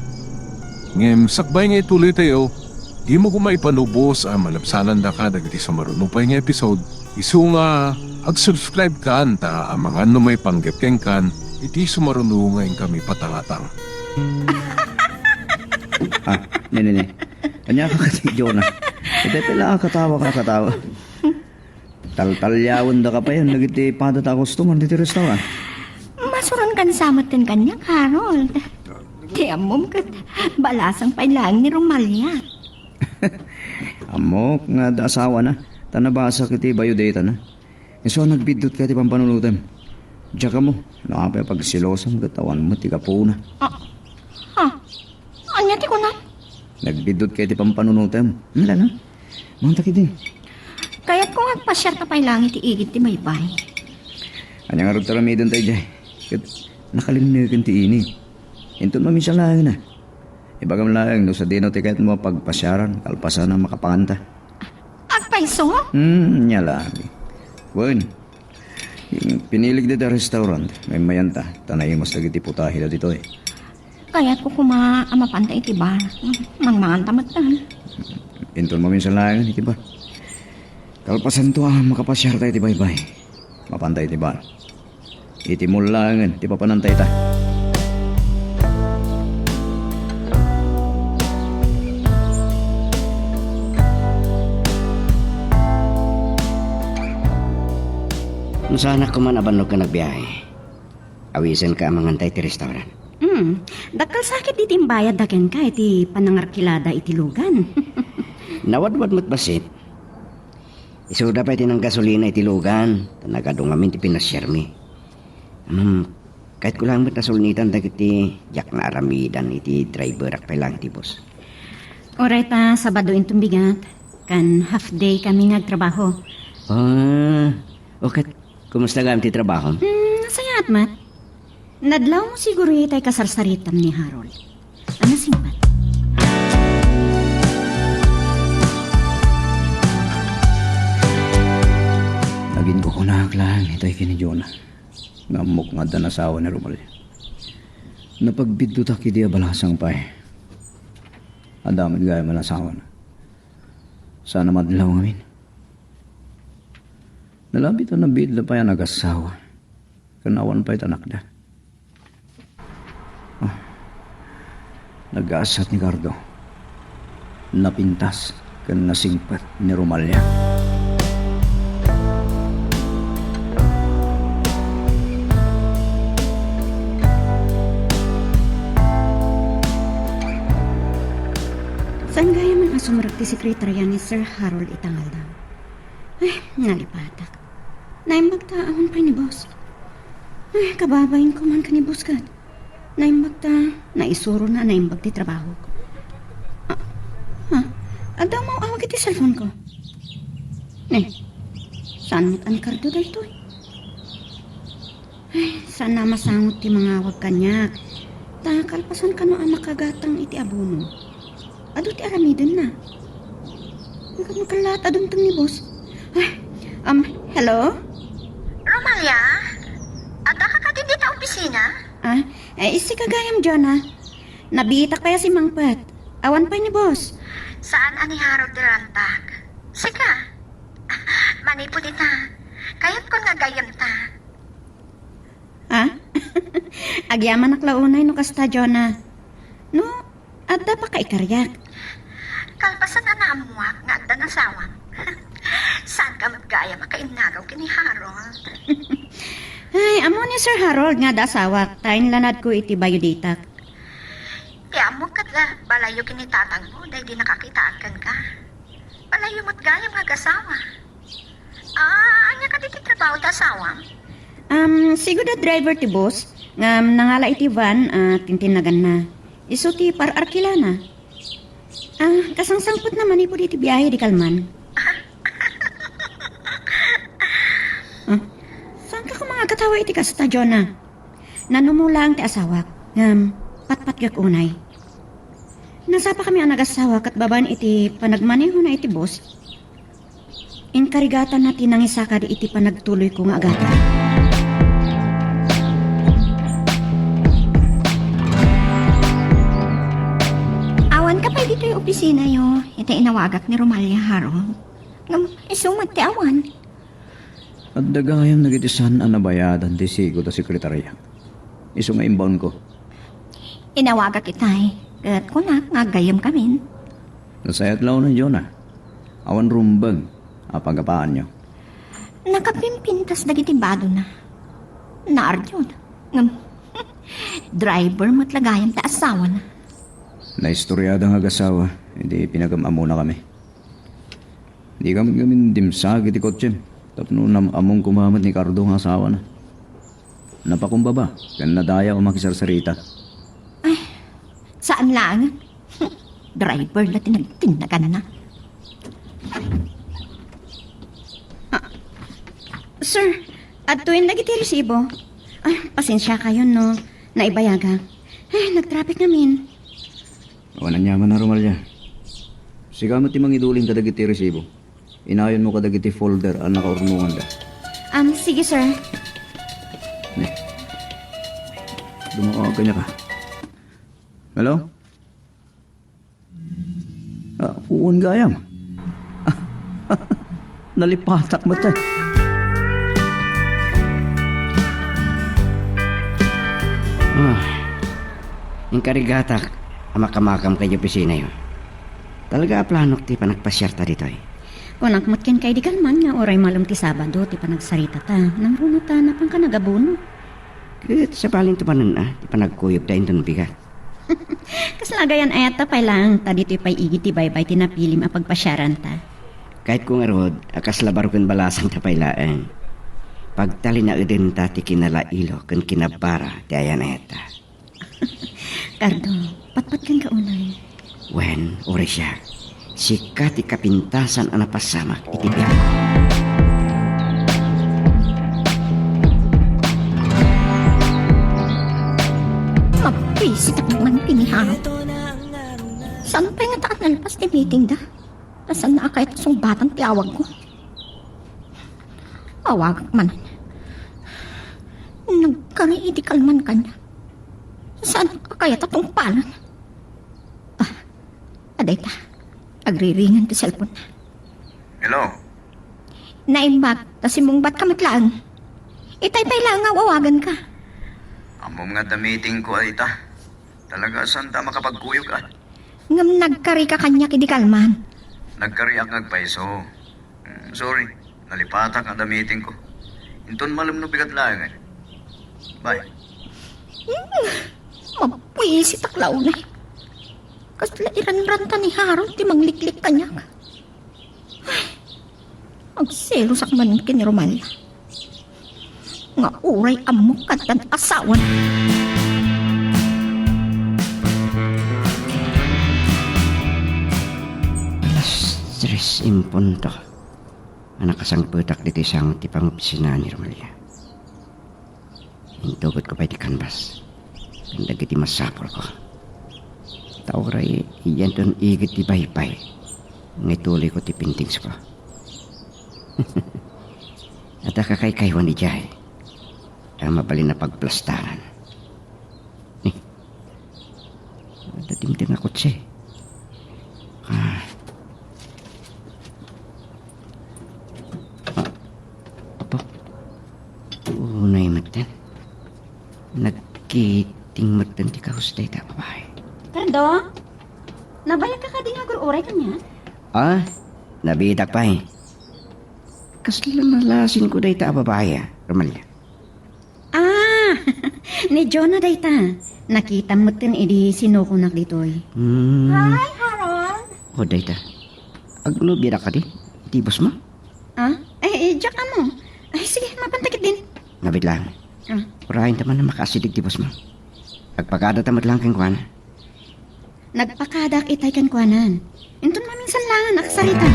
Ngem sakbay nga ituloytayo, dimo koma ipalubos a malabsanandaka dagiti sumaruno pay nga episode. Isu nga ag-subscribe kan ta amangan no maipanggep kenkan iti sumaruno nga inkami patangatang. Ah, ne, ne, ne. Ania ka kadi, Jonah? Iti pila a katawa ka, katawa. Taltaliawen da ka pay dagiti padata a customer diti restaurant. Masuron kan sa met ken kaniak, Harold. Ti ammom ket balasang pay laeng ni Romalia. Ammok nga adda asawana, ta nabasak iti biodata na. Isu a nagbiddut ka iti pampanunotem. Diak ammo no apay a pagselosam ket awan met ti gapuna. Ah, ha? Ania ti kunam? Nagbiddut ka iti pampanunotem. Hala, no? Mangta ketdi. Kayatko nga agpasiarka pay laeng iti igid ti baybay. Ania ngarud ti aramidenta idiay? Ket nakalinneken ti init. Inton maminsan laeng na. Ibagam laeng no sadino ti kayatmo a pagpasiaran kalpasan a makapanganta. Agpayso? Hmm, ania la. Wen, pinilik dita restaurant, maymayanta, ta naimas dagiti putahe da ditoy. Kayatko koma a mapanta iti bar. Mangmanganta met. Inton maminsan laeng iti bar. Kalpasanto a makapasiarta iti baybay. Mapanta iti bar. Iti mall laengen ti papananta ita. No saanak koma a bannogka nagbiahe, awisenka a manganta iti restaurant. Hmm, dakkel sakit diti imbayadda kenka iti panangarkilada iti lugan. Nawadwad met bassit. Isuda pay ti nanggasolina iti lugan, ta nagadu ngamin ti pinasiarmi. Hmm, kayatko laeng met a sulnitan dagiti diak naaramidan iti driverak pay laeng iti bus. Uray ta Sabado inton bigat, kan half day kami nga agtrabaho. Ah, o ket, kumusta gayam ti trabaho? Hmm, nasayaat met. Nadlaw mo siguro itay kasarsaritam ni Harold. Ano singpat? Naginkukunaak laeng itay ken ni Jonah. Nga ammok nga adda nasawa ni Romalia. Napagbiddutak idi abalasang pay. Adda met gayam a nasawana. Saan a madlaw ngamin. Nalabi ta nabiit da pay a nagasawa. Ken awan pay ta nakda. Ah, nagaasat ni Cardo. Napintas ken nasingpet ni Romalia. Saan gayam a sumrek ti sekretaria ni Sir Harold ita nga aldaw? Ay, nalipatak. Naimbag ta awan pay ni boss. Ay, kababainko man ken ni boss ket. Naimbag ta naisurona a naimbag ti trabahok. Ah, ha? Adda umaw-awag iti cellphone ko. Ne, saan met a ni Cardo daytoy? Ay, saan a masangot ti mangawag kaniak. Ta kalpasan kano a makagatang iti abono. Adu ti aramidenna. Ngem kallaat a dumteng ni boss. Ay, um, hello? Romalia? Addaka kadi dita opisina? Ah, eh, sika gayam, Jonah. Nabiitak pay a simmangpet. Awan pay ni boss. Saan a ni Harold ti rantag? Sika? Manipud ita, kayatkon nga gayyemta. Ha? Agyamanak la unay no kasta, Jonah. No, adda pakaikariak. Kalpasan a naammoak nga adda nasawam. Saanka met gayam a kainnagaw ken ni Harold? Ay, ammo ni Sir Harold nga adda asawak, ta inlanadko iti bayodatak. Ti ammok ket la, balayyo ken ni tatangmo, daydi nakakitaak kenka. Balayyo met gayam nga agasawa. Ah, ania kadi ti trabaho ti asawam? Um, sigud a driver ti boss, ngem nangala iti van a tintinnaganna. Isu ti par-arkilana. Ah, kasangsangpetna manipud iti biahe idi kalman. Ah, saanka koma nga agkatawa iti kasta, Jonah? Nanumo laeng ti asawak, ngem patpatgek unay. Nasapakami a nagasawa ket babaen iti panagmanehona iti bus, inkarigatanna ti nangisakad iti panagtuloyko nga agatang. Awanka pay ditoy opisinayo, iti inawagak ni Romalia Harold. Ngem isu met ti awan. Adda gayam dagiti saan a nabayadan ti sigud a sekretaria. Isu nga imbaonko. Inawagak itay, ket kunak nga aggayyemkamin. Nasayaat la unay, Jonah. Awan rumbeng a paggapaanyo. Nakapimpintas dagiti badona. Naardiod. Ngem, driver met la gayam ti asawana. Naistoriada nga agasawa, idi pinagam-amonakami. Dika met ngamin dimsag iti kotsem, tapno nam-among koma met ni Cardo nga asawana. Napakumbaba ken nadayaw a makisarsarita. Ay, saan laeng. Driver la ti nagtinnaganna. Ah, sir, adtoyen dagiti resibo. Ay, pasensiakayon no naibayagak. Ay, nagtraffic ngamin. Awan aniaman a, Romalia. Sika met ti mangiduling kadagiti resibo. Inayonmo kadagiti folder a nakaurnonganda. Um, sige, sir. Ne. Dumawa kaniaka. Hello? Ah, wen gayam. Nalipatak met, eh. Ah, inkarigatak a makamakam kay opisinayo. Talaga a planok ti panagpasiarta ditoy. Kunak met kenka idi kalman nga uray malem ti Sabado ti panagsaritata, nangruna ta napanka nagabono. Ket sabalinto manen a ti panagkuyogta inton bigat. Kasla agayan-ayat ta pay laeng ta ditoy pay igid ti baybay ti napilim a pagpasiaranta. Kayatko ngarud a kasla baro ken balasangta pay laeng. Pagtalinaedenta ti kinalailo ken kinabara ti ayan-ayatta. Cardo, patpatgenka unay. Wen, uray siak, sika ti kapintasan a napasamak iti biagko. Mabwisit a man ti ni Haro. Saan pay ngata a nalpas ti meeting da? Ta saan a kayat a sungbatan ti awagko? Awagak manen. Nagkari iti kalman kaniak. Saan a kayat a tungpalan? Ah, adayta. Agriringen ti cellphone-na. Hello? Naimbag, ta simmungbatka met laeng. Itay pay laeng nga awaganka. Ammom nga adda meeting ko a ita. Talaga, saanta a makapagkuyog, a? Ngem nagkarika kaniak idi kalman. Nagkariak nga agpayso. Mm, sorry, nalipatak nga adda meeting ko. Inton malem no bigat laeng, eh. Bye. Hmm, mabwisitak la unay. Kasla iranranta ni Harold ti mangliklik kaniak. Ay, agselosak manen ken ni Romalia. Nga uray ammok kaddan asawan. Alas tres en punto a nakasangpetak ditoy sango ti pangopisina ni Romalia. Intugot ko pay ti canvas ken dagiti masapulko. Ta uray idiay igid ti baybay nga ituloyko ti paintingsko. Adda kakaykaywan idiay a mabalin a pagplastaran. Adda dimdem a kotse. Ah. Ah. Apo. Unay metten. Nagkiting metten ti kawes dayta a babai. Cardo? Nabayagka kadi nga agur-uray kaniak? Ah, nabiitak pay. Kasla nalasinko dayta a babai, a, Romalia. Ah, ni Jonah dayta. Nakitam metten idi sinukonak ditoy. Hmm. Hi, Harold. O, dayta. Agnobiadak kadi? Iti bosmo? Ah? Eh, eh, diak ammo. Ay, sige, mapanta ketdin. Nabit lang. Ah. Urayenta man a makaasideg ti bosmo. Agpakadata met lang kenkuana. Nagpakadak itay kenkuanan. Inton maminsan langen a kasarita.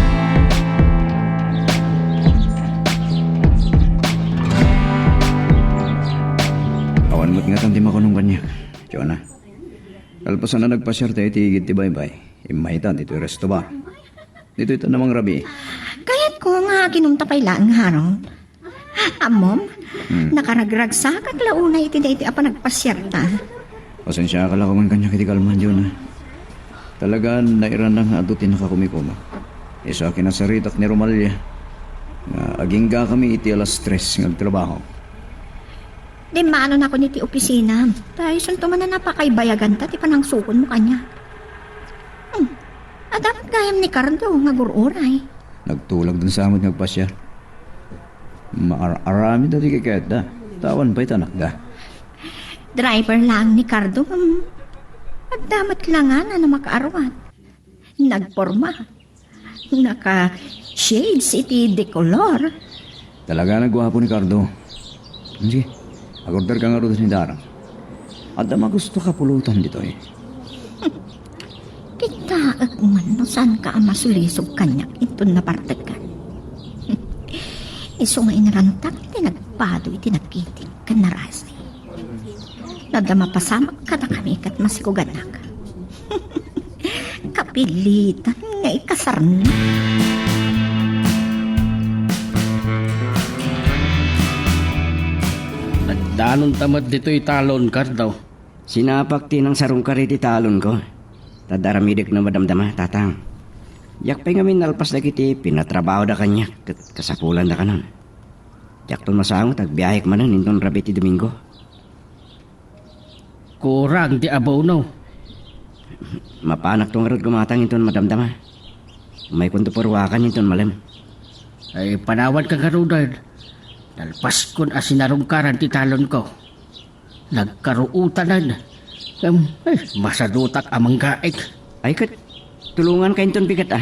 Awan met ngatan ti makunom kaniak, Jonah. Kalpasan a nagpasiarta iti igid ti baybay, immayta ditoy resto bar. Ditoyta mangrabii. Kayatko nga aginumta pay laeng, Harold. Ammom, hmm, nakaragragsakak la unay iti daytoy a panagpasiarta. Pasensiaak la koman kaniak iti kalman, Jonah. Talagan nairanak nga adu ti nakakumikuma. Isu a kinasaritak ni Romalia nga aginggakami iti alas tres nga agtrabaho. Dimmanon ako iti opisina. Ta isunto man a napakaibayaganta ti panangsukonmo kaniak. Hmm. Adda met gayam ni Cardo nga agur-uray. Nagtulagdan sa met nga agpasiar. Maar-aramidda ti kayatda. Ta awan pay ti anakda. Driver laeng ni Cardo, hmm. Adda met la ngana a makaarruat. Nagporma. Naka-shades iti de color. Talaga nga guapo ni Cardo. Sige, agorderka ngarud iti dara. Adda magustoka a pulotan ditoy. Kitaek man no saanka a masulisog kaniak inton napartegkan. Isu nga inarantak ti nagpado iti nakiting ken narasi. No adda mapasamak kadakami ket masikugannak. Kapilitan nga ikasarna. Nagdanonta met ditoy talon, Cardo. Sinapak ti nangsarungkar iti talonko. Ta adda aramidek no madamdama, tatang. Diak pay ngamin nalpas dagiti pinatrabahoda kaniak ket kasapulanda kanon. Diakton masango ta agbiahek manen inton rabii ti Domingo. Kurang ti abono. Mapanakto ngarud gumatang inton madamdama. Umaykonto pay ruakan inton malem. Ay, panawanka ngaruden. Nalpaskon a sinarungkaran ti talonko. Nagkaruotanan. Em, ay, masadutak a manggaek. Ay, ket tulonganka inton bigat, a.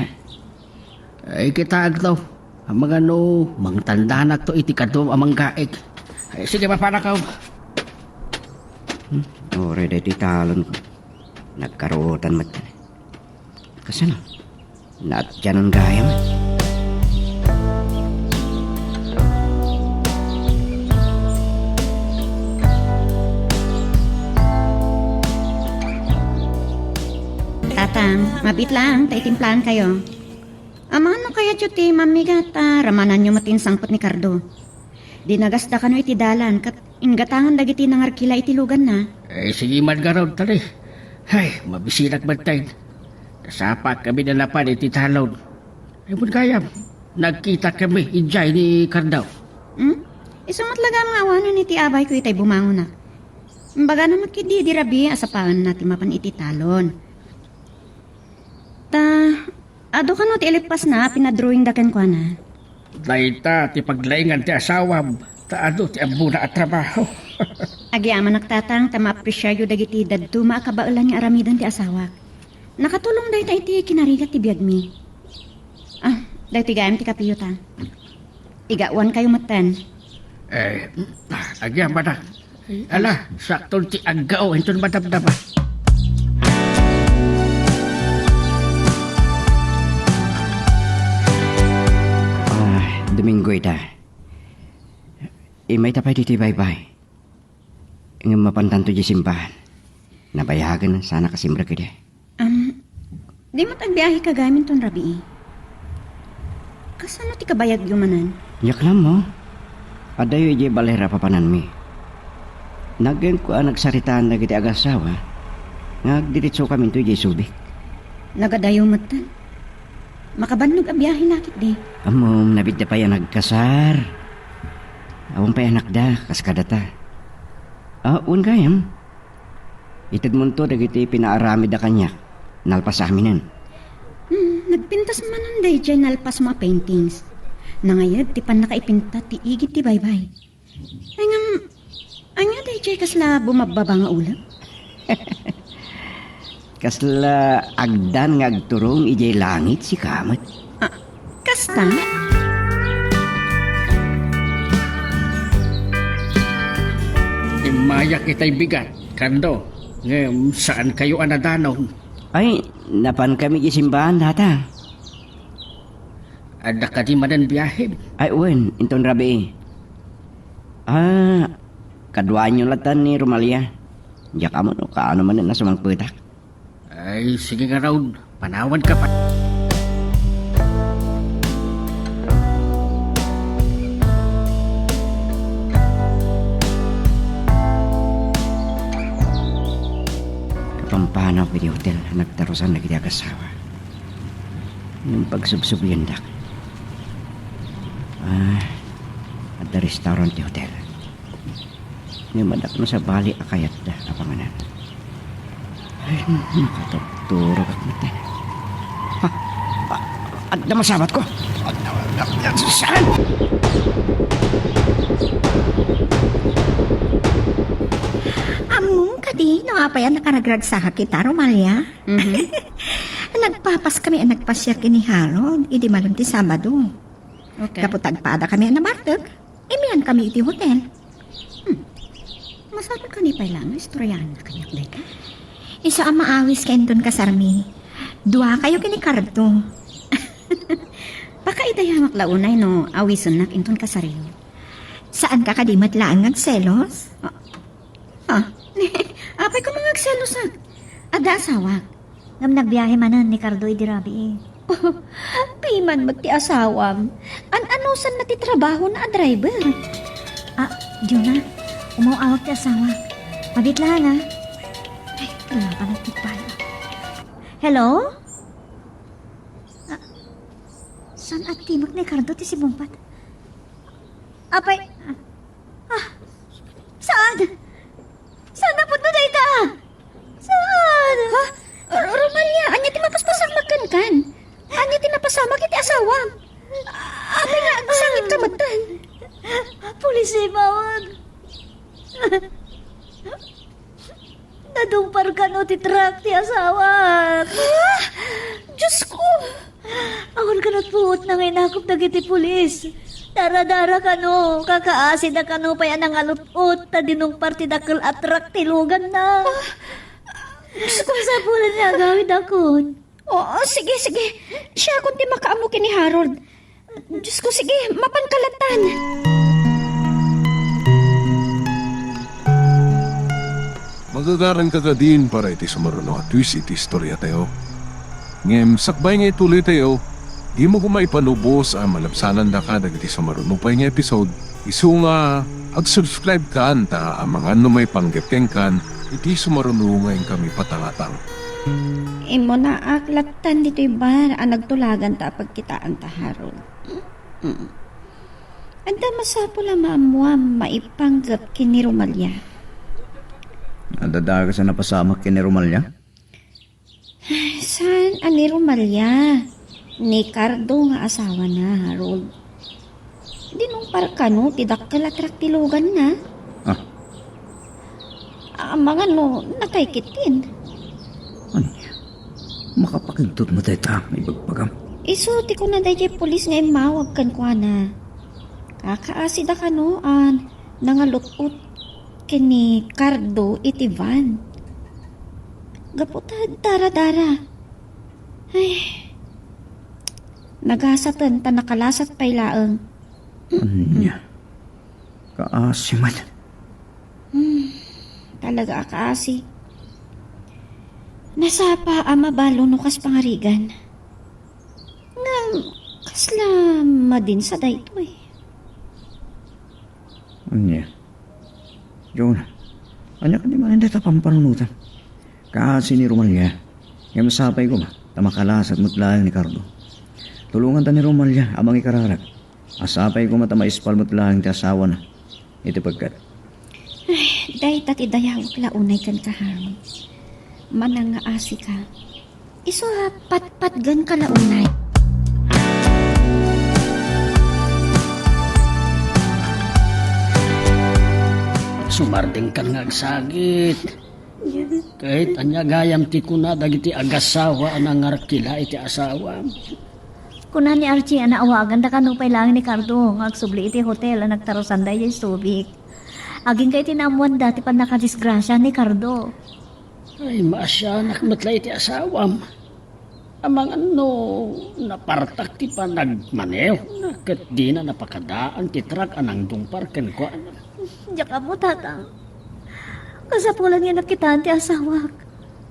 Ay, kitaento. Amangan no mangtandanakto iti kaduam a manggaek. Ay, sige, mapanakaw. Hmm, uray daytoy talon ko. Nagkaruotan met. Kasano? Naatyanan gayam? Tatang, mabit laeng ta itimplaankayo. Amangan no kayatyo ti mammigat a ramananyo met ti insangpet ni Cardo. Dinagasda kano iti dalan ket inggatangan dagiti nangarkila iti luganna. Ay, sige man ngarud, tali. Ay, mabisinak metten. Nasapaak kami a napan iti talon. Ay, awan gayam, nagkitakami idiay ni Cardo. Hmm? Isu met la gayam nga awanen iti abayko itay bumangonak. Imbagana met ketdi idi rabii a sapaenna ti mapan iti talon. Ta, adu kano ti ilippasna a pinadrawingda kenkuana? Dayta ti paglaingan ti asawam, ta adu ti ammona a trabaho. Agyamanak, Tatang, ta maapresiayo dagiti dadduma a kabaelan nga aramiden ti asawak. Nakatulong dayta iti kinarigat ti biagmi. Ah, daytoy gayam ti kapiyo ta. Igawankayo metten. Eh, agyamanak. Ala, sakto ti aggao inton madamdama. Ah, Domingo ita. Imayta pay ditoy baybay. Ngem mapantanto diay simbahan. Nabayagen sana kasimrek idi. Am, di met agbiaheka gayam inton rabii. Kasano ti kabayagyo manen? Diak la ammo. Adayo idiay balay a papananmi. Naganko a nagsaritaan dagiti agassawa nga agdiritsokaminto idiay Subic. Nagadayo metten. Makabannog a biahena ketdi. Ammom, nabidda pay a nagkasar. Awan pay anakda, kas kadata. Ah, wen gayam. Itedmonto dagiti pinaaramidda kaniak. Nalpas aminen. Hmm, nagpintas manen daydiay nalpasmo a paintings. Nangayab ti pannakaipinta ti igid ti baybay. Ay ngem, ania daydiay kasla bumabbaba nga ulep? Kasla agdan nga agturong idiay langit sika met. Ah, kasta? Immayak itay bigat, Cardo, ngem saankayo a nadanum. Ay, napankami idiay simbahan, Tata. Adda kadi manen biahem? Ay, wen, inton rabii. Ah, kaduaanyo latta ni Romalia. Diak ammo no kaano manen a sumangpetak. Ay, sige ngarud, panawanka pay. Kapampanaw iti hotel, nagtarusan dagiti agassawa. Ngem pagsubsubliandak. Ah, adda restaurant ti hotel. Ngem adda no sabali a kayatda a panganan. Ay, nakaturturogak met. Ha? Ah, adda masabatko. Adda, adda, adda, saan? Ammom kadi no apay a nakaragragsakak ita, Romalia? Mhm. Nagpapaskami a nagpasiar ken ni Harold idi malem ti Sabado. Okay. Gapu ta agpadakami a nabartek, immiankami iti hotel. Hmm. Masapul kadi pay laeng nga istoryaanna kaniak dayta? Isu a maawiska inton kasarmi. Duakayo ken ni Cardo. Pakaidayamak la unay no awisennak inton kasaryo. Saanka kadi met laeng nga agselos? Ah, Ha? Apay koma nga agselosak? Adda asawak. Ngem nagbiahe manen ni Cardo idi rabii. Piman met ti asawam. An-anusanna ti trabahona a driver. Ah, Jonah, umaw-awag ti asawak. Mabit laeng, ah. Ay, kailangan nagtigbay. Hello? Ah, saan a timek ni Cardo ti simmungbat? Apay, ah, saan? Saan a pudno dayta? Saan? Ha? R-, Romalia, ania ti mapaspasamak kenkan? Ania ti napasamak iti asawam? Apay nga agsangit ka metten? Pulis, imawag. Nadungpar kano ti truck ti asawak. Ah! Diyos ko! Awan kano puot nga inakop dagiti pulis. Dara-dara kano, kakaasida kano pay a nangalut-ot ta dinungpar ti dakkel a truck ti luganna. Ah! Diyos ko! Kasapulan nga agawidakon. Oo, sige, sige. Siakon ti makaammo ken ni Harold. Diyos ko, sige, mapanka lattan. Magagaranka kadin para iti sumaruno a twist iti istoriatayo. Ngem sakbay nga ituloytayo, dimo koma ipalubos a malabsanandaka dagiti sumaruno pay nga episode, isu nga ag-subscribe kan ta amangan no maipanggep kenkan iti sumaruno nga inkami patangatang. Immunaak lattan ditoy bar a nagtulaganta a pagkitaanta, Harold. Mm. Adda masapul a maammuam maipanggep ken ni Romalia. Adda dakes a napasamak ken ni Romalia? Saan a ni Romalia? Ni Cardo nga asawana, Harold. Dinungpar kano ti dakkel a truck ti luganna? Ah. Amangan no natay ketdin. Ania? Makapakigtot met dayta nga ibagbagam? Isu ti kuna daydiay pulis nga immawag kenkuana. Kakaasida kano a nangalut-ot ken ni Cardo iti van. Gapu ta dara-dara. Ay. Nagasaten ta nakalasat pay laeng. Ania? Kaasi met. Hmm, talaga a kaasi. Nasapa a mabalin no kas pangarigan. Ngem, kasla madin sa daytoy. Ania? Jonah, ania kadi manen dayta pampanunotan? Kaasi ni Romalia, ngem sapay koma ta makalasat met laeng ni Cardo. Tulonganta ni Romalia a mangikararag. A sapay koma ta maispal met laeng ti asawana iti pekkat. Ay, dayta ti dayawek la unay kenka, Harold. Manangaasika. Isu a patpatgenka la unay. Sumardengkan nga agsakit. Ket ania gayam ti kuna dagiti agasawa a nangarkila iti asawam? Kuna ni Archie a naawaganda kano pay laeng ni Cardo nga agsubli iti hotel a nagtarusan daydiay Subic. Agingga iti naammoanda ti pannakadisgrasia ni Cardo. Ay, maasianak met la iti asawam. Amangan no napartak ti panagmanehona ket dina napakadaan ti truck a nangdungpar kenkuana. Diak ammo, Tatang. Kasapulan nga nakitaan ti asawak.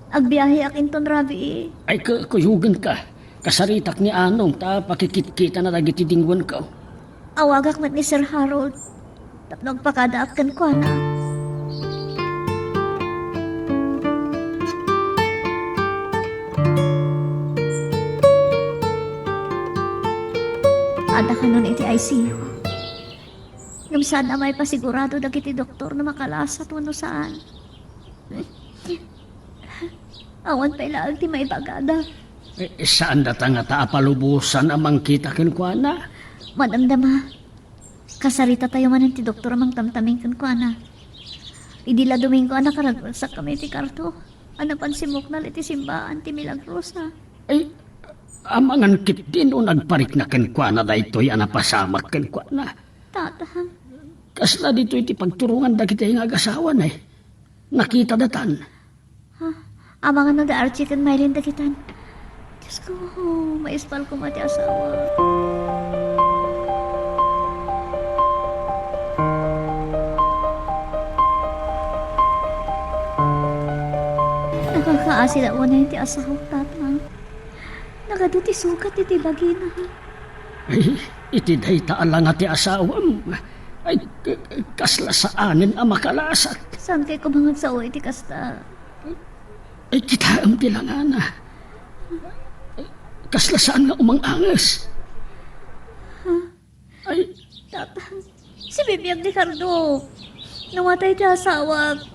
Agbiaheak inton rabii. Ay, ku-, kuyogenka. Kasaritak ni Anong ta pakikitkitana dagiti dingwenko. Awagak met ni Sir Harold tapno agpakadaak kenkuana. Adda kanon iti I C U. Ngem saan a maipasigurado dagiti doktor no makalasat wenno saan. Awan pay laeng ti maibagada. Eh, saan data ngata a palubosan a mangkita kenkuana? Madamdama. Kasaritatayo manen ti doktor a mangtamtaming kenkuana. Idi la Domingo a nakaragsak kami iti Cardo, a napan simmuknal iti simbaan ti Milagrosa. Ay, amangan ketdi no nagparikna kenkuana daytoy a napasamak kenkuana. Tatang. Kasla ditoy ti pagturongan dagiti nga agasawana, eh. Nakita datan. Ha? Amangan no da Archie ken Mylene dagitan. Diyos ko, maispal koma ti asawa. Nakakaasi la unay ti asawa, Tatang. Nagadu ti sugat iti bagina. Ay, iti dayta a langa ti asawam. Ay, k-, k-, kasla saanen a makalasat. Saan kay kumangan sao iti kasta? Ay, kitaem ti langana. Ay, kasla saan nga umang-anges. Ha? Ay. Tatang, sibibiag ni Cardo. Nawatay ti asawak.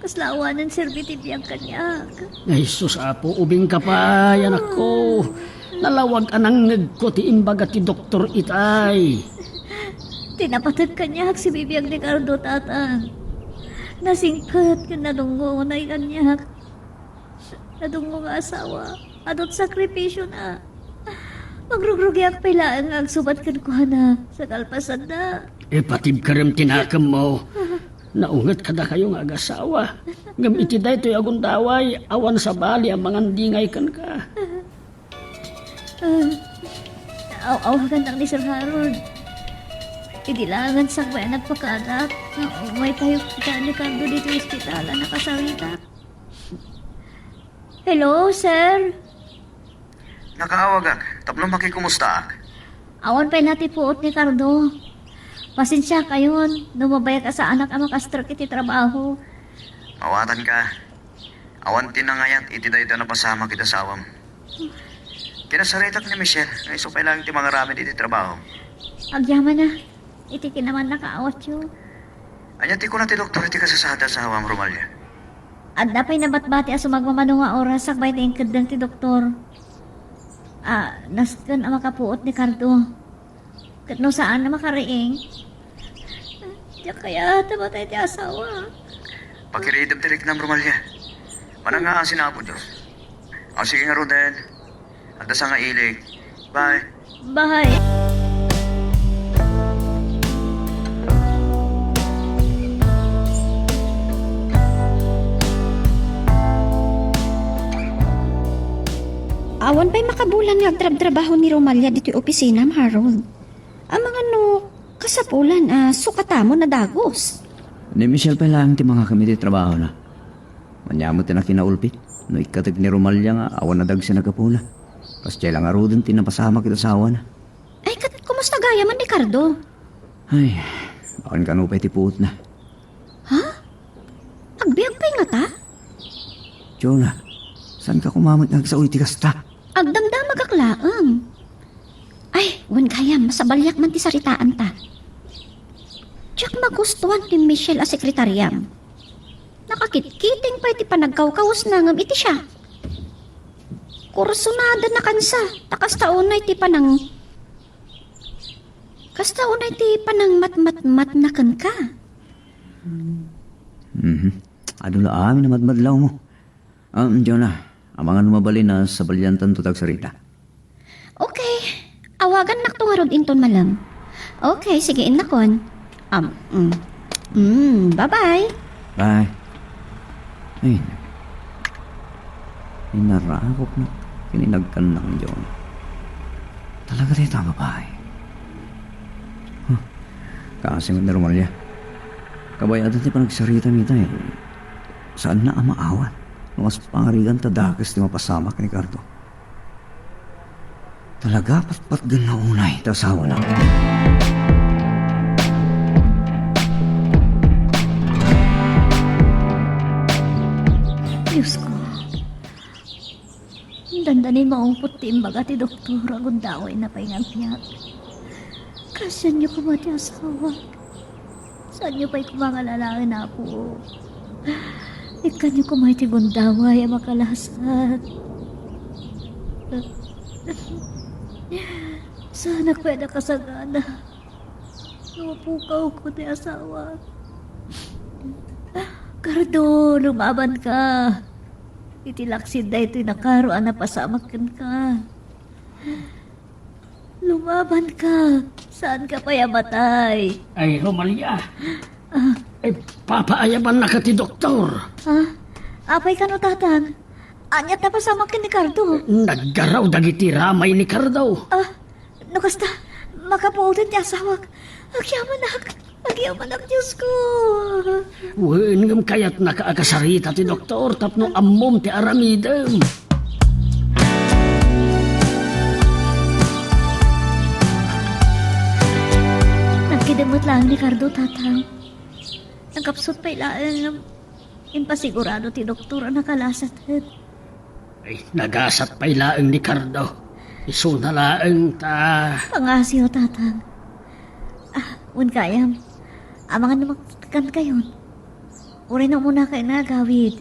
Kasla awanen serbi ti biag kaniak. Ay, sus, Apo, ubingka pay, anakko. Nalawag a nangngegko ti imbaga ti doktor itay. Ti napated kaniak, sibibiag ni Cardo, Tatang. Nasingpet ken nadungngo unay kaniak. Nadungngo nga asawa. Adut sakripisiona. Magrugrugiak pay laeng nga agsubat kenkuana sa kalpasanna. Ipatibkerem ti nakemmo. Naunget kadakayo nga agasawa. Ngem iti daytoy a gundaway, awan sabali a mangandingay kenka. Ah, aw-, awagannak ni Sir Harold. Idi laengen sakbay a nagpakaadak, nga umaytayo ita ni Cardo ditoy ospital a nakasaritak. Hello, sir. Nakaawagak tapno makikumustaak. Awan pay natipuot ni Cardo. Pasensiakayon no mabayag a saanak a makastrek iti trabaho. Awatanka. Awan ti nangayat iti dayta a napasamak iti asawam. Kinasaritak ni Michelle nga isu pay laeng ti mangaramid iti trabaho. Agyamanak iti kinamannakaawatyo. Ania ti kuna ti doktor iti kasasaad ti asawam, Romalia? Adda pay nabatbati a sumagmamano nga oras sakbay ti inkeddeng ti doktor. Ah, nasken a makapuot ni Cardo. Ket no saan a makariing, diak kayat a matay ti asawa. Pakiridem ti riknam, Romalia. Manangngaasi nga Apo Dios. O, sige ngaruden. Adda sangailik. Bye. Bye. Awan pay makabulan nga agtrabtrabaho ni Romalia ditoy opisinam, Harold. Amangan no kasapulan a sukatmo a dagus. Ni Michelle pay laeng ti mangakam iti trabahona. Ania met ti nakinaulpit no ikkateg ni Romalia nga awan a dagsen a gapuna. Kasdiay la ngaruden ti napasamak iti asawana. Ay, ket kumusta gayam ni Cardo? Ay, awan kano pay ti puotna. Ha? Agbiag pay ngata? Jonah, saanka koma met nga agsao iti kasta? Agdamdamagak laeng. Ay, wen gayam, masabaliak man ti saritaanta. Diak magustuhan ti Michelle a sekretariam. Nakakitkiting pay ti panagkawkawesna ngem iti siak. Kursunada na kansa, ta kasta unay ti panang-, kasta unay ti panangmatmatmatna kenka. Mhm. Adu la amin a madmadlawmo. Ah, Jonah, amangan no mabalin a sabaliantanto ti agsarita. Okay. Awagannakto ngarud inton malem. Okay, sige, innakon. Um, mm. Mm, bye-bye. Bye. Ay, inarakop na. Kininagkan na kang Jonah. Talaga dayta a babae. Huh. Kaasi met ni Romalia. Kabayatan ti panagsarita mi ita, eh. Saanna a maawat no mas pangarigan ta dakes ti mapasamak ni Cardo. Talaga, patpatgen na unay ta asawana. Diosko, dandani maungpot ti imbaga ti doktor a gundawayna pay nga agbiag. Kaasianyo koma ti asawa. Saanyo pay koma nga lalaen, Apo. Ikkanyo koma iti gundaway a makalasat. Saanak pay a nakasagana no mapukawko ti asawa. Cardo, lumabanka. Iti laksid daytoy nakaro a napasamak kenka. Lumabanka. Saanka pay a matay. Ay, Romalia. Ah. Ay, papaayabannak ti doktor. Ah? Apay kano, Tatang? Ania ti napasamak ken ni Cardo? Naggaraw dagiti ramay ni Cardo. Ah, no kasta, makapuoten ti asawak. Agyamanak. Agyamanak, Diosko. Wen, ngem kayatnaka a kasarita ti doktor tapno ammom ti aramidem. Nagkidem met laeng ni Cardo, Tatang. Nagkapsut pay laeng ngem impasigurado ti doktor a nakalasat. Ay, nagasat pay laeng ni Cardo. Isuna laeng ta. Pangngaasim, Tatang. Ah, wen gayam. Amangan no makitkankayon. Uray no umunakayo nga agawid,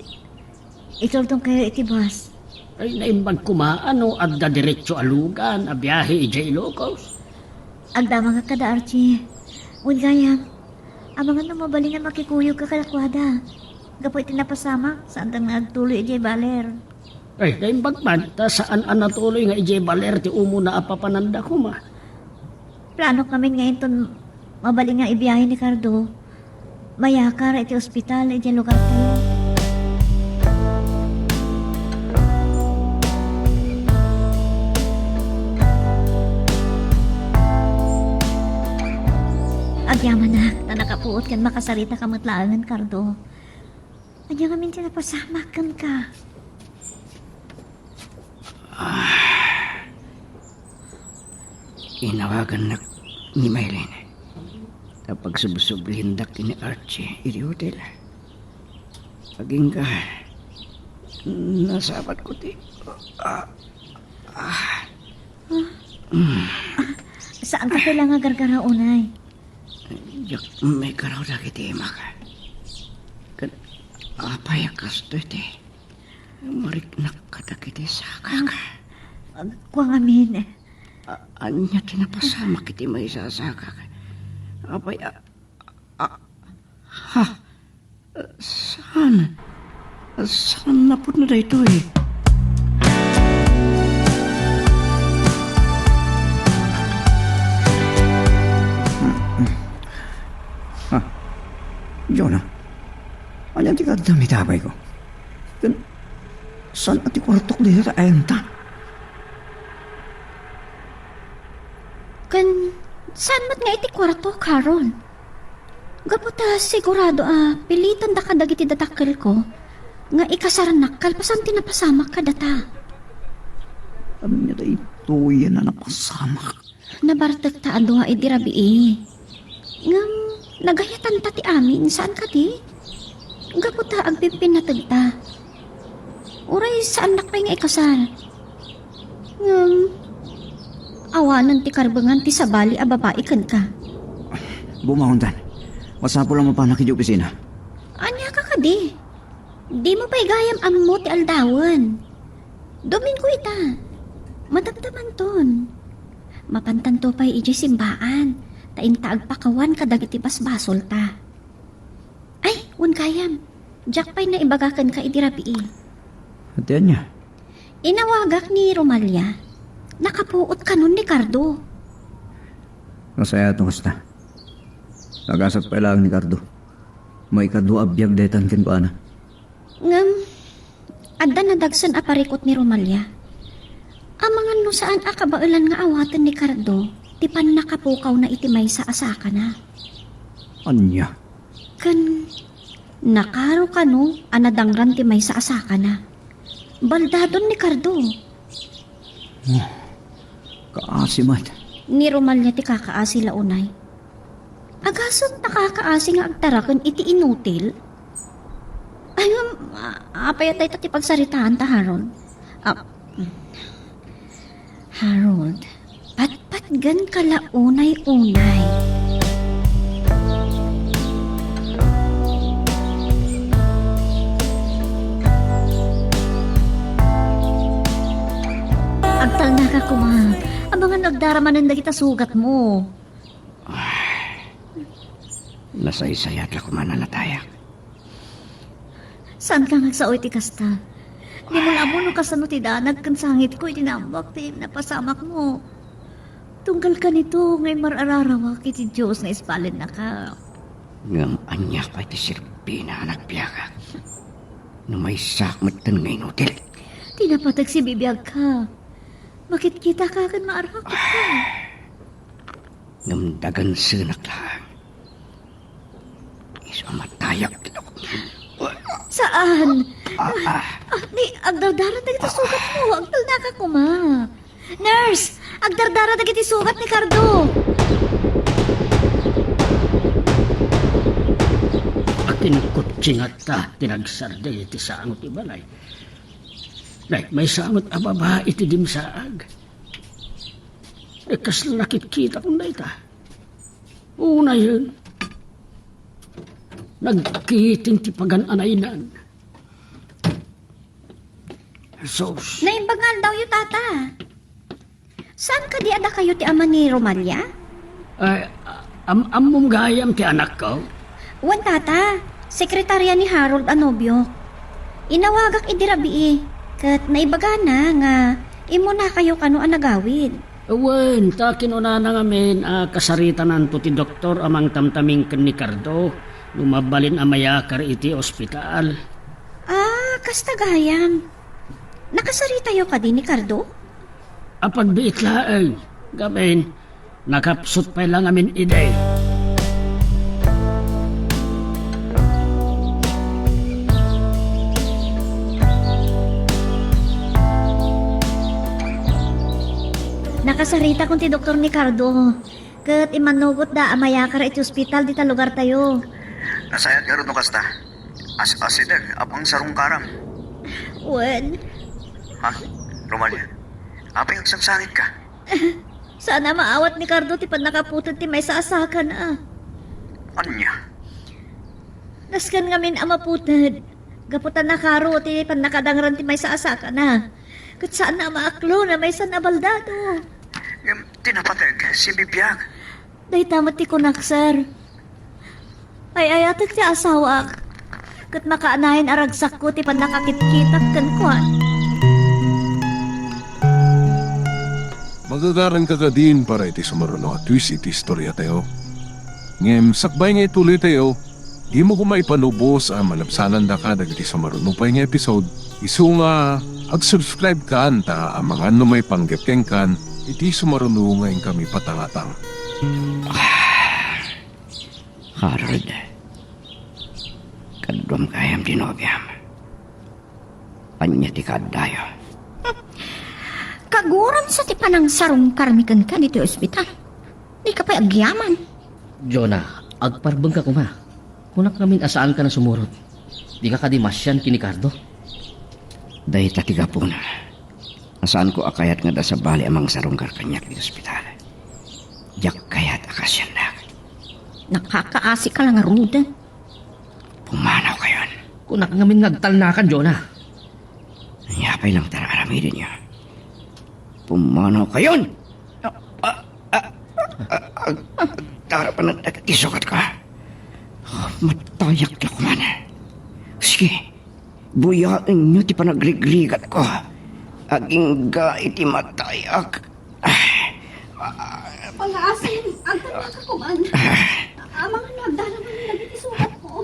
itultongkayo iti bus. Ay, naimbag koma no adda diretso a lugan a biahe idiay Ilocos. Agdamagak kada Archie. Wen gayam. Amangan no mabalin a makikuyogka kadakuada. Gapu iti napasamak, saantan nga agtuloy idiay baler. Ay, naimbag man, ta saan a natuloy nga idiay baler ti umuna a papananda koma. Planok ngamin nga inton mabalin nga ibiyahe ni Cardo, mayakar iti ospital idiay lugartayo. Agyamanak, ta nakapuot ken makasarita ka met laengen, Cardo. Ania ngamin ti napasamak kenka? Ah. Inawagannak ni Maylin. Ta pagsubsublihendak ni Archie iti hotel. Agingga, nasabat ko ti, ah, ah. Saanka pay la nga agargaraw unay? Diak maigaraw dagiti imak. Ket apay a kastoy ti mariknak kadagiti sakak? Ah, kua ngamin. A-, ania ti napasamak iti maysa a sakak? Apay a, a, ha? Saan? Saan a pudno daytoy? Ah, Jonah, ania ti kaddam iti apay ko? Ken saan a ti kuartok dita ta ayantan? Ken saan met nga iti kuartok, Harold? Gapu ta sigurado a pilitan da kadagiti dadakkelko nga ikasarnak kalpasan ti napasamak kadata. Ania daytoy a napasamak? Nabartek ta a dua idi rabii. Ngem nagayatanta ti amin, saan kadi? Gapu ta agpipinnateg ta. Uray saannak pay nga ikasar. Ngem, awanen ti karbengan ti sabali a babai kenka. Bumaontan. Masapul a mapanak idiay opisina. Ania ka kadi? Dimo pay gayam ammo ti aldawen. Domingo ita. Madamdamanton. Mapantanto pay idiay simbaan, ta inta agpakawan kadagiti basbasolta. Ay, wen gayam. Diak pay naibaga kenka idi rabii. Iti ania? Inawagak ni Romalia. Nakapuot kanon ni Cardo. Nasayaat no kasta. Nagasat pay laeng ni Cardo. Maikadua a biag daytan kenkuana. Ngem, adda nadagsen a parikut ni Romalia. Amangan no saan a kabaelan nga awaten ni Cardo ti pannakapukawna iti maysa a sakana. Ania? Ken nakaro kano a nadangran ti maysa a sakana. Baldadon ni Cardo. Oh, kaasi met. Ni Romalia ti kakaasi la unay. Agasem ta kakaasi nga agtaraken iti inutil? Ay, ngem, a-, apay a dayta ti pagsaritaanta, Harold? Ah, Harold, patpatgenka la unay-unay. Agtalnaka koma. Amangan no agdara manen dagita sugatmo. Ay, nasaysayaat la koma a natayak. Saanka nga agsao iti kasta? Dimo la ammo no kasano ti danag ken sangitko iti naammoak ti napasamakmo. Tunggal kanito nga immar-ararawak iti Dios nga ispalennaka. Ngem ania pay ti serbina a nagbiagak no maysaak metten nga inutil? Ti napateg sibibiagka. Makitkitaka ken maarakutka. Ngem dagansenak laeng. Isu a matayak ti lako. Saan? Ah, ah. Ah, ni, agdardara dagiti sugatmo. Agtalnaka koma. Nurse, agdardara dagiti sugat ni Cardo. Akin kutsi ngata ti nagsardi iti sango ti balay. Nay, maysa met a babai ti dimsaag. Ay, kasla nakitkitak dayta. Unayen, nagkiting ti pagan-anaynan. Jesus. Naimbag nga aldawyo, Tata. Saan kadi a dakayo ti ama ni Romalia? Ay, am-, ammom gayam ti anakko? Wen, tata, sekretarya ni Harold a nobiok. Inawagak idi rabii, ket naibagana nga immunakayo kano a nagawid. Wen, ta kinunana ngamin a kasaritananto ti doktor a mangtamtaming ken ni Cardo no mabalin a mayakar iti ospital. Ah, kasta gayam. Nakasaritayo kadi ni Cardo? Apagbiit laeng, gamin, nakapsut pay la ngamin idi. Nakasaritakon ti doktor ni Cardo, ket immannugotda a mayakar iti ospital dita lugartayo. Nasayaat ngarud no kasta. As-asideg a pangsarungkaram. Wen. Ha? Romalia, apay agsangsangitka? Saan a maawat ni Cardo ti pannakaputed ti maysa a sakana. Ania? Nasken ngamin a maputed, gapu ta nakaro ti pannakadangran ti maysa a sakana. Ket saan a maaklo na maysan a baldado. Ngem ti napateg, simbibiag. Dayta met ti kunak, sir. Ay-ayatek ti asawak, ket makaanayon a ragsakko ti pannakakitkitak kenkuana. Magagaranka kadin para iti sumaruno a twist iti istoriatayo. Ngem sakbay nga ituloytayo, dimo koma ipalubos a malabsanandaka dagiti sumaruno pay nga episode. Isu nga ag-subscribe kan ta amangan no maipanggep kenkan iti sumaruno nga inkami patangatang. Harold, kaduam gayam ti nobiam. Ania ti kaaddayo? Kaguram sa ti panangsarungkarmi kenka ditoy ospital. Dika pay agyaman. Jonah, agparbengka koma. Kunak ngamin a saanka a sumurot. Dika kadi masian ken ni Cardo? Dayta ti gapuna a saanko a kayat nga adda sabali a mangsarungkar kaniak iti ospital. Diak kayat a kaasiannak. Nakakaasika la ngaruden. Pumanawkayon. Kunak ngamin nga agtalnakan, Jonah. Ania pay laeng ti ar-aramidenyo? Pumanawkayon! Ah, ah, ah, ah, ah, agtarapan dagiti sukatka. Matayak la koman. Sige, buyaenyo ti panagrigrigatko. Agingga iti matayak. Pangaasim, agtalnaka koman. Amangan no agdaraman dagiti sukatko.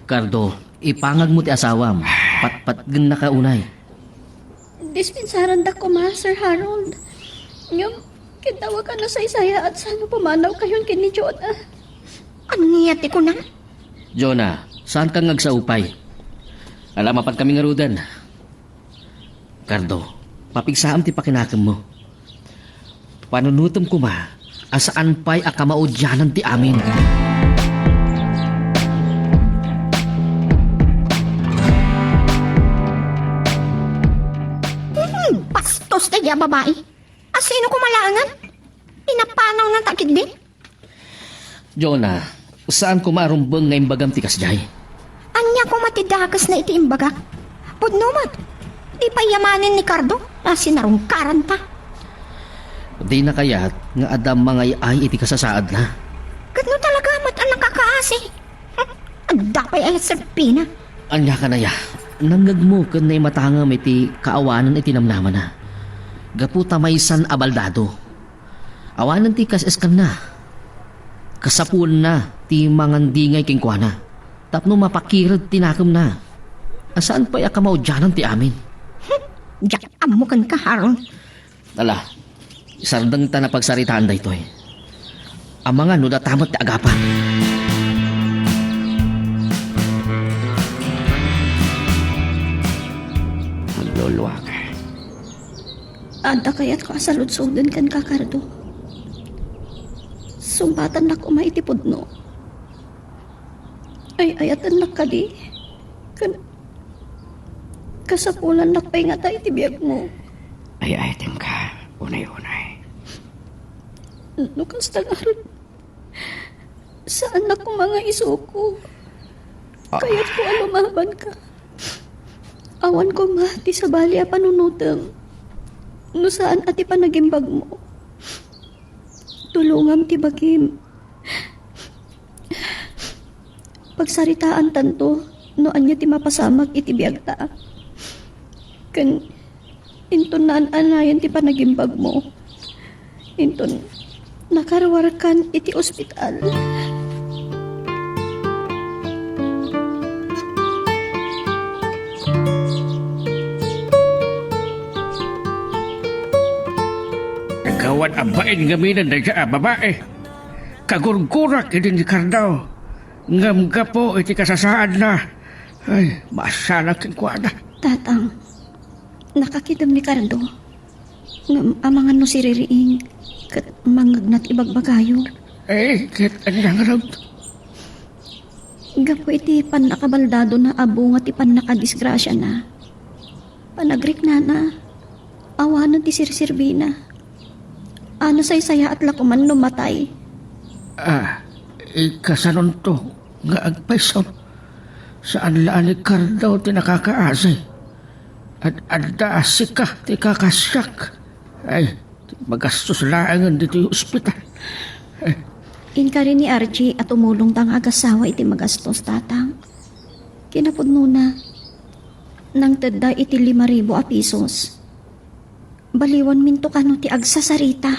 Cardo, ipangagmo ti asawam. Patpatgennaka unay. Dispensarandak koma, Sir Harold. Ngem, kintawakan a saysayaat sano pumanawkayon ken ni Jonah. Ania ti kuna? Jonah, saanka nga agsao pay? Ala, mapankami ngaruden. Cardo, papigsaam ti pakinakemmo. Panunotem koma a saan pay a kamaudianan ti amin. Hmm, bastos daydiay a babai. Asino koma laengen? Pinapanawna ta ketdi? Jonah, saan koma a rumbeng nga imbagam ti kasdiay. Ania koma ti dakesna iti imbagak? Pudno met, di pay yamanen ni Cardo a sinarungkaranta. Dina kayat nga adda mangay-ay iti kasasaadna. Ket no talaga met a nakakaasi, adda pay aya serbina. Ania kan aya? Nangngegmo ken naimatangem iti kaawanan iti namnamana. Gapu ta maysan a baldado. Awanen ti kas-eskanna. Kasapuenna ti mangandingay kenkuana tapno mapakired ti nakemna. A saan pay a kamaudianan ti amin. Diak ammo kenka, Harold. Ala, sardengta a pagsaritaan daytoy. Amangan no data met ti agapan. Agluluak. Adda kayatko a saludsoden kenka, Cardo. Sungbatannak koma iti pudno. Ay-ayatennak kadi? Ken kasapulannak pay ngata iti biagmo? Ay-ayatenka, unay-unay. No kasta ngarud, saannak koma nga isuko. Ah. Kayatko a lumabanka. Awan koma ti sabali a panunotem no saan a ti panagimbagmo. Tulongam ti bagim. Pagsaritaantanto no ania ti mapasamak iti biagta. Ken inton naan-anayan ti panagimbagmo, inton nakaruarkan iti ospital. Nagawad a bain ngamin dayta a babai. Kagurgurak idi ni Cardo. Ngem gapu iti kasasaadna, ay, masanak kenkuana. Tatang, nakakidem ni Cardo. Ngem amangan no siririing ket mangngegna ti ibagbagayo. Eh, ket ania ngarud? Gapu iti pannakabaldadona a bunga ti pannakadisgrasiana, panagriknana, awanen ti sirserbina. A, nasaysayaat la koman no matay. Ah, ikasanonto nga agpayso? Saan la a ni Cardo ti nakakaasi? Ad-adda a sika ti kakasiak. Ay, magastos laengen ditoy ospital. Ay. Inkari ni Archie a tumulongta nga agasawa iti magastos, Tatang. Kinapudnona, nangtedda iti lima ribu a pisos. Baliwanminto kano ti agsasarita.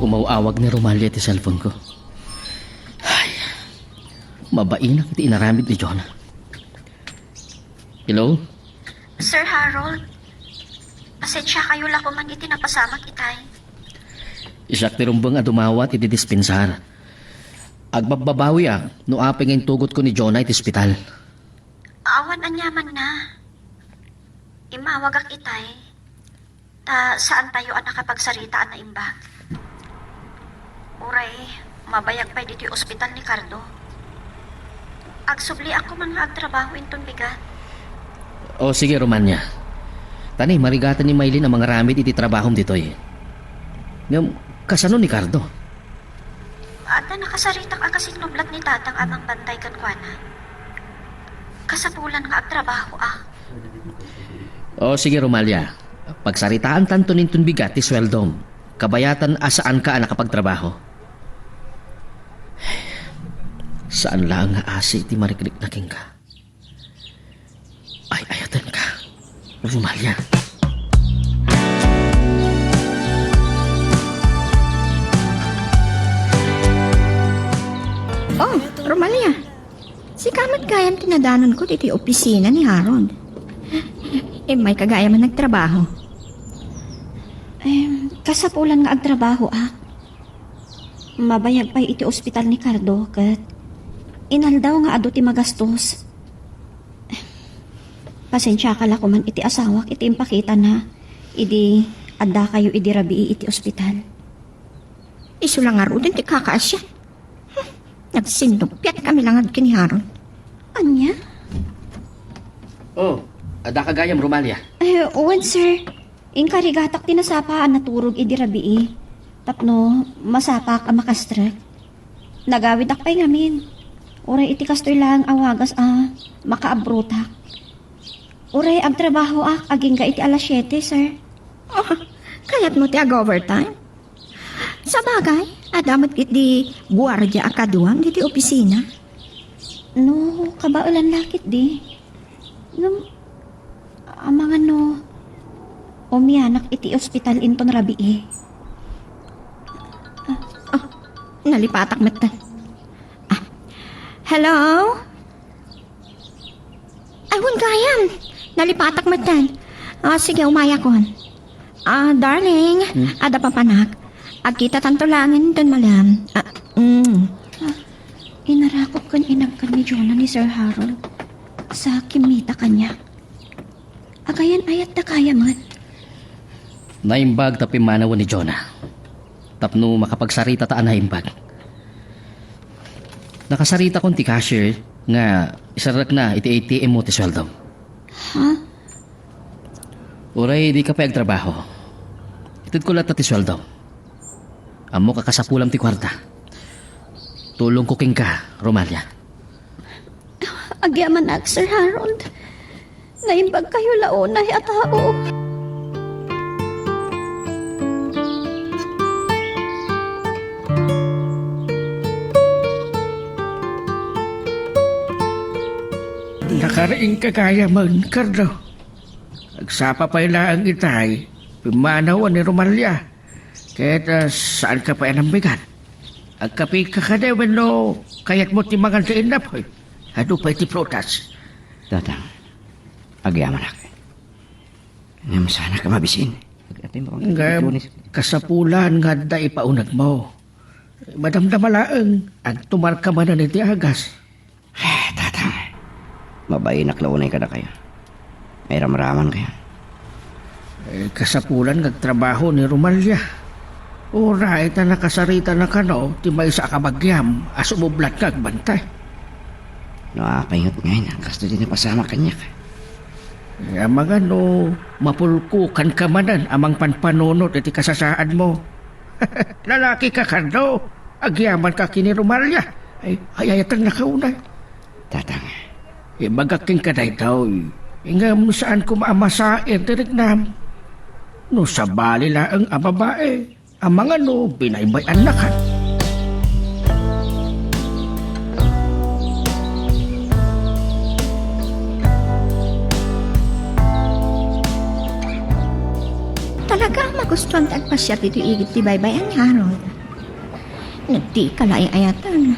Umaw-awag ni Romalia ti cellphone ko. Ay, mabainak ti inaramid ni Jonah. Hello? Sir Harold, pasensiakayo la koman iti napasamak itay. Siak ti rumbeng a dumawat iti dispensar. Agbabbabawiak no apay nga intugotko ni Jonah iti ospital. Awan aniamanna. Immawagak itay, ta saantayo a nakapagsarita a naimbag. Uray, mabayag pay ditoy ospital ni Cardo. Agsubliak koman nga agtrabaho inton bigat. O, sige, Romania. Tani, marigatan ni Maylin a mangaramid iti trabahom ditoy. Ngem, kasano ni Cardo? Adda nakasaritak a kasinnublat ni Tatang a mangbantay kenkuana. Kasapulan nga agtrabahoak. O, sige, Romalia. Pagsaritaantanto ninton bigat ti sueldom. Kabayatan a saanka a nakapagtrabaho. Saan laeng nga asi ti marikrikna kenka. Ay-ayatenka, Romalia. Oh, Romalia. Sika met gayam ti nadanonko ditoy opisina ni Harold. Immayka gayam a nagtrabaho. Em, kasapulan nga agtrabahoak. Mabayag pay iti ospital ni Cardo ket inaldaw nga adu ti magastos. Pasensiaka la koman iti asawak iti impakitana idi addakayo idi rabii iti ospital. Isu la ngaruden ti kakaasian. Hmm, nagsindupiat kami langad ken ni Harold. Ania? Oh, addaka gayam, Romalia? Eh, wen, sir. Inkarigatak ti nasapa a naturog idi rabii tapno masapaak a makastrek. Nagawidak pay ngamin. Uray iti kastoy laeng a wagas a makaabrotak. Uray agtrabahoak agingga iti alas siete, sir. Oh, kayatmo ti ag-overtime? Sabagay, adda met iti guardia a kaduam ditoy opisina. No, kabaelan la ketdi. Ngem, amangan no umianak iti ospital inton rabii. Ah, nalipatak metten. Ah, hello? Ay, wen gayam. Nalipatak metten. Ah, sige, umayakon. Ah, darling, hmm? Adda papanak. Agkitatanto laengen inton malem. Ah, mm. Ah, inarakop ken inagkan ni Jonah ni Sir Harold sa kimmita kaniak. Agayan-ayat da kaya met. Naimbag ta pimmanawen ni Jonah. Tapno makapagsaritata a naimbag. Nakasaritakon ti cashier nga iserrekna iti A T M mo ti sueldom. Ha? Uray dika pay agtrabaho, itedko latta ti sueldom. Ammok a kasapulam ti kuarta. Tulongko kenka, Romalia. Agyamanak, Sir Harold. Naimbagkayo la unay a tao. Nakariingka gayamen, Carlo. Agsapa pay laeng itay, pimmanaw ni Romalia. Ket, ah, saanka pay a nambigat? Agkapika kadi wenno kayatmo ti mangan ti innapoy? Adu pay ti prutas. Tatang, agyamanak. Ngem saanka mabisin. Ngem, kasapulan nga adda ipaunegmo. Madamdama laeng, agtumarka manen iti agas. Eh, Tatang, mabainak la unay kadakayo. Mairamramankayo. Eh, kasapulan nga agtrabaho ni Romalia. Uray ta nakasaritan na kano ti maysa a kabagiam a sumublat nga agbantay. No apay ngarud ngayen, kastoy ti napasamak kaniak. Eh, amangan no mapulkokanka manen a mangpanpanunot iti kasasaadmo. Lalakika, Carlo. Agyamanka ken ni Romalia. Ay, ay, ayatennaka unay. Tatang. Ibagak kenka daytoy. Ngem saan koma a masair ti riknam. No sabali laeng a babae, amangan no binaybay-annaka. Talaga a magustuam ti agpasiar ditoy igid ti baybay-an, Harold. Nagdika la ay-ayatan.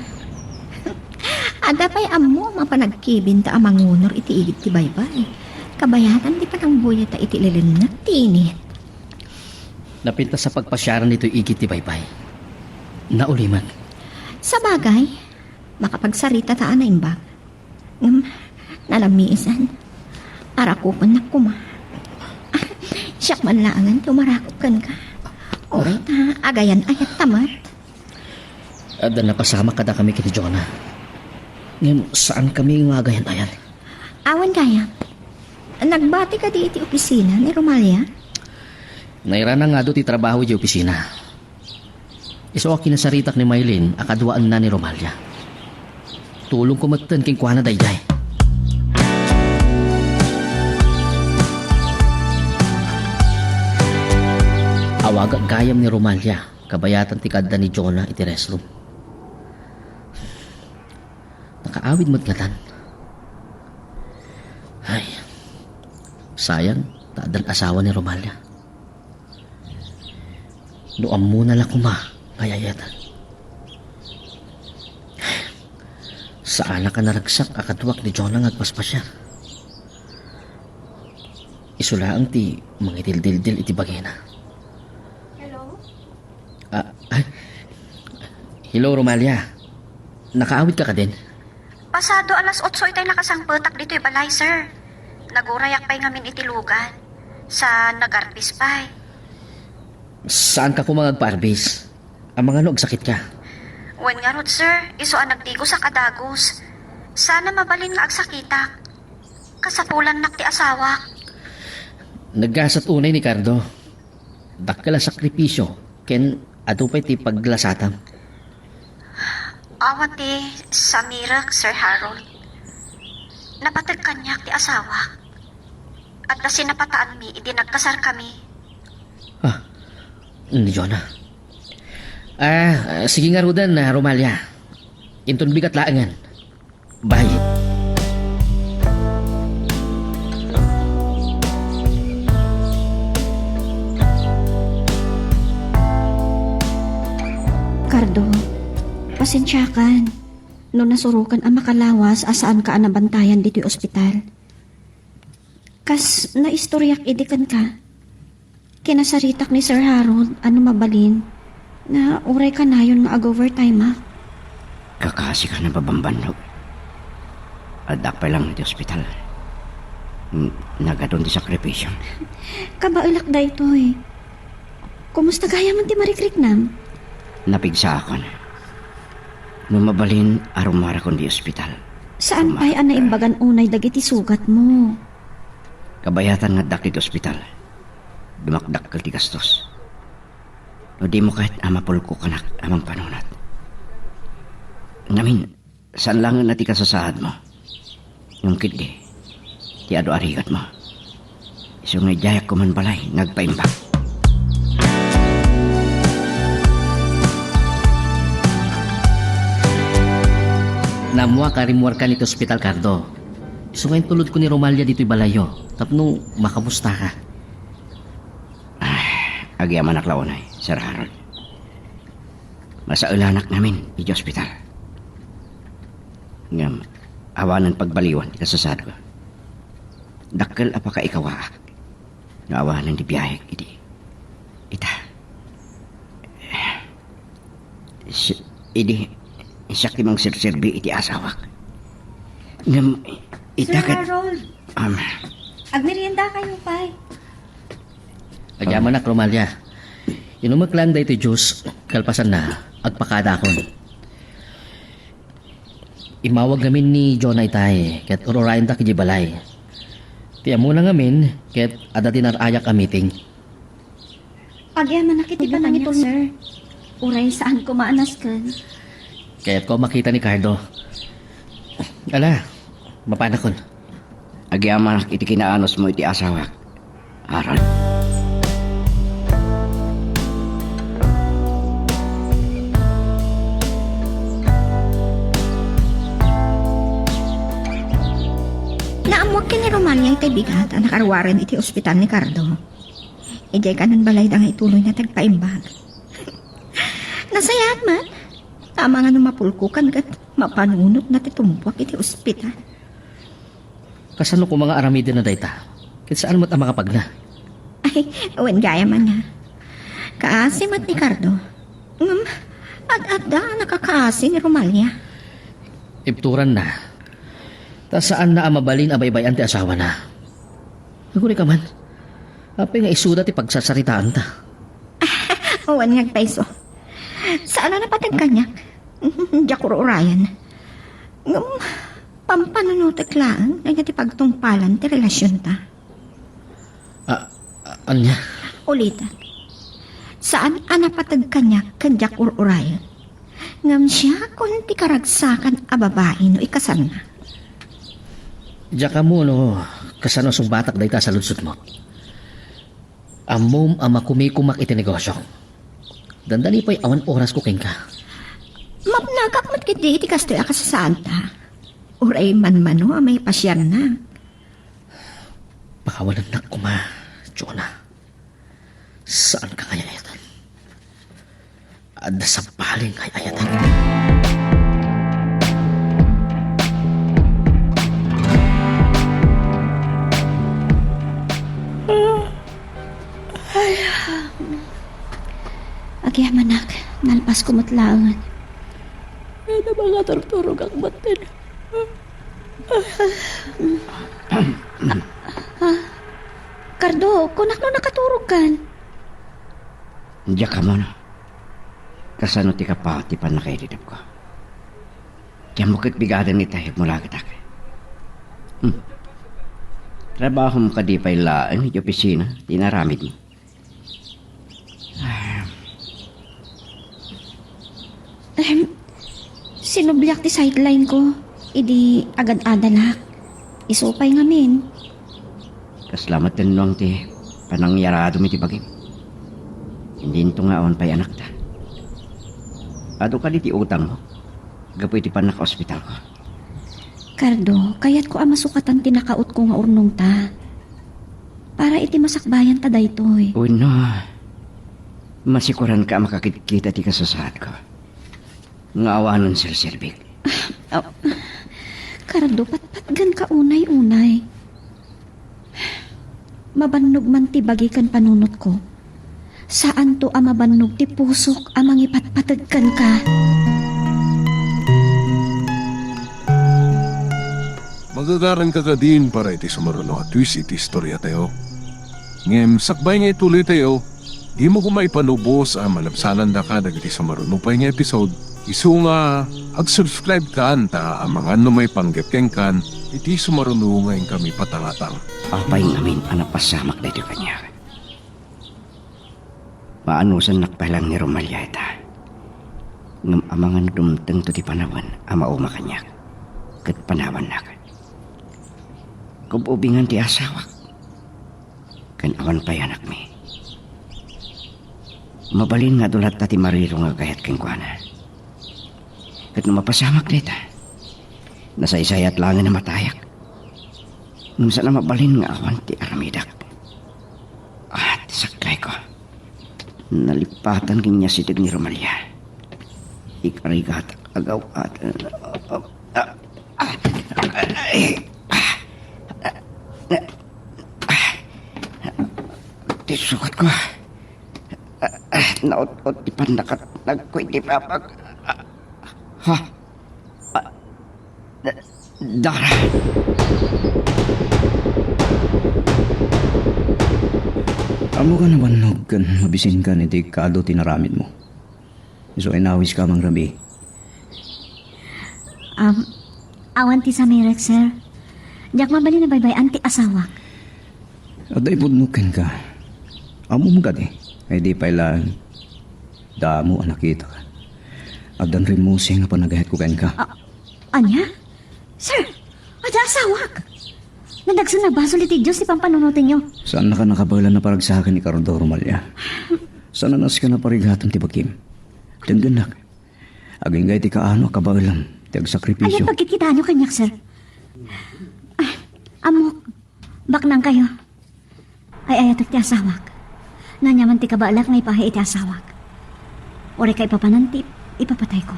Adda pay ammo a panagkibinta a mangunor iti igid ti baybay. Kabayatan ti panangbuyat iti lilimnak ti init. Napintas a pagpasiaran ditoy igid ti baybay. Naulimek. Sabagay, makapagsarita ta a naimbag. Ngem, nalamisan. Arakupennak koma. Siak man laengen ti umarakop kenka. Uray ta, agayan-ayat ta met. Adda napasamak kadakami ken ni Jonah. Ngem, saankami nga agayan-ayat. Awan gayam. Nagbati kadi iti opisina ni Romalia? Nairana nga adu ti trabaho iti opisina. Isu a kinasaritak ni Maylin a kaduaenna ni Romalia. Tulongko metten kenkuana daydiay. Awagak gayam ni Romalia, kabayatan ti kaadda ni Jonah iti restroom. Nakaawid met ngatan. Ay, sayang, ta addan asawa ni Romalia. No ammona la koma nga ay-ayatan. Saanak a naragsak a kaduak ni Jonah nga agpaspasiar. Isu laeng ti mangitildildil iti bagina. Hello? Ah, ay. Hello, Romalia. Nakaawid ka kadin? Pasado alas otso itay nakasangpetak ditoy balay, sir. Nagurayak pay ngamin iti lugan. Sa nagarbis pay. Saanka koma nga agpaarbis? Amangan no agsakit ka? Wen ngarud, sir, isu a nagdigos a kadagus. Sana mabalin nga agsakitak. Kasapulannak ti asawak. Naggasat unay ni Cardo. Dakkel a sakripisio ken adu pay ti paglasatam. Awan ti samirek, Sir Harold. Napateg kaniak ti asawak. Adda sinapataanmi idi nagkasarkami. Ah, ni Jonah. Ah, sige ngaruden, ah, Romalia. Inton bigat laengen. Bye. Cardo, pasensiakan no nasurokan a makalawas a saanka a nabantayan ditoy ospital. Kas naistoryak idi kenka, kinasaritak ni Sir Harold a no mabalin nga uray kanayon nga ag-overtime-ak. Kakasi ka na babambannog. Addak pay lang iti ospital. N-, nagadun ti sakripisyo. Kabaelak daytoy. Kumusta gayam ti marikriknam? Napigsaakon. No mabalin a rumarakon di ospital. Saan pay a naimbagan unay dagiti sugatmo? Kabayatan nga addak iti ospital. Dumakdakkel ti gastos. No dimo ket a mapulkokanak a mangpanunot. Ngamin, saan laengen a ti kasasaadmo. Ngem ketdi, ti adu a rigatmo. Isu nga idiayak koman balay nga agpaimbag. Naammoak a rimmuarkan iti ospital, Cardo. Isu nga intulodko ni Romalia ditoy balayyo tapno makamustaka. Ah, agyamanak la unay, Sir Harold. Masaelanak ngamin iti ospital. Ngem, awanen pagbaliwan ti kasasaadko. Dakkel a pakaikawaak nga awanen ti biahek idi. Ita. Si-, idi, siak ti mangserserbi iti asawak. Ngem, ita Sir ket, Harold, um, agmerienda kayo, pay. Agyamanak, Romalia. Inumek laeng daytoy juice, kalpasanna, agpakaadakon. Immawag ngamin ni Jonah itay, ket ur-urayenda idiay balay. Ti ammona ngamin, ket adda dinarayak a meeting. Agyamanak iti panangitulmo, sir. Uray saan koma a nasken. Kayatko a makita ni Cardo. Ala, mapanakon. Agyamanak iti kinaanusmo iti asawak, Harold. Naammoak ken ni Romalia itay bigat a nakaruaren iti ospital ni Cardo. Idiay kanen balayda nga ituloyna ti agpaimbag. Nasayaat man. Tama nga no mapulkokan ket mapanunotna ti tumpuak iti ospital. Kasano koma nga aramidenna dayta? Ket saan met a makapagna? Ay, wen gayam a. Kaasi met ni Cardo. Ngem, ad-adda a nakakaasi ni Romalia. Ibturanna. Ta saanna a mabalin a baybay-an ti asawana. Agurayka man. Apay nga isuda ti pagsarsaritaanta? Awan nga agpayso. Saan a napateg kaniak. Diak ur-urayan. Ngem, pampanunotek laeng nga ti pagtungpalan ti relasionta. A-, a-, ania? Ulitek. Saan a napateg kaniak ken diak ur-urayan. Ngem siakon ti karagsakan a babai no ikasanna. Diak ammo no kasano sungbatak dayta a saludsodmo. Ammom a makumikomak iti negosio. Dandani pay awan orasko kenka. Mapnagak met ketdi iti kastoy a kasasaadta. Uray manmano a maipasiannak. Pakawanennak koma, Jonah. Saanka nga ay-ayatan. Adda sabali nga ay-ayatak. Ay. Agyamanak, nalpasko met laeng. Ay, na, makaturturogak met. Ah, Cardo, kunak no nakaturogkan? Diak ammo no kasano ti kapaut ti pannakaididepko. Ti ammok ket bigaden itay, mulagetak. Hmm. Trabahom kadi pay laeng iti opisina ti inaramidmo? Ahem, sinubliak ti sideline ko idi agad-adalak. Isu pay ngamin. Kasla met tennuang ti panangyaradom iti bagim. Indinto nga awan pay anakta. Adu kadi ti utangmo gapu iti pannakaospitalko? Cardo, kayatko a masukatan ti nakautko nga urnongta. Para iti masakbayanta daytoy. Wenno, masikoranka a makakidkita ti kasasaadko nga awanen serserbik. Ah, Cardo, patpatgenka unay-unay. Mabannog man ti bagi ken panunotko. Saanto a mabannog ti pusok a mangipatpateg kenka. Magagaranka kadin para iti sumaruno a twist iti istoriatayo. Ngem sakbay nga ituloytayo, dimo koma ipanubos a malabsanandaka dagiti sumaruno pay nga episode, isu nga ag-subscribe-kan ta amangan no maipanggep kenkan iti sumaruno nga inkami patangatang. Apay ngamin a napasamak daytoy kaniak? Maanusannak pay laeng ni Romalia ita. Ngem amangan dumtengto ti panawen a mauma kaniak ket panawannak. Kub-ubingan ti asawak. Ken awan pay anakmi. Mabalin nga adu latta ti mariro nga agayat kenkuana. Ket no mapasamak dayta, nasaysayat laengen a matayak. Ngem saan a mabalin nga awan ti aramidak. Ah, ti sakkayko. Nalipatan ken ni asideg ni Romalia. Ikarigatak agaw at, ah, ah, ah, ay, ah, ah, ah, ti sukat ko. Ah, ah, naut-ot ti pannakatnagko iti babag. Ah, ha? Ah, da-, Dara. Ammoka a nabannog ken mabisinkan iti kaadu ti inaramidmo. Isu a inawiska a mangrabii. Um, awan ti samirek, sir. Diak mabalin a baybay-an ti asawak. Adda ipudno kenka. Ammom kadi, ay di pay laeng. Damo a nakitak. Addan rimmusing a panagayatko kenka. A-, ania? Sir, adda asawak! Nadagsen a basol iti Dios ti pampanunotenyo. Saannaka a nakabaelan a paragsaken ni Cardo, Romalia. Saan a nasken a parigatem ti bagim. Denggennak. Agingga iti kaano a kabaelam ti agsakripisio. Ania pagkitkitaenyo kaniak, sir? Ah, ammok, baknangkayo. Ay-ayatek ti asawak. Ania man ti kabaelak nga ipaay iti asawak. Uray kaipapanan ti ipapatayko.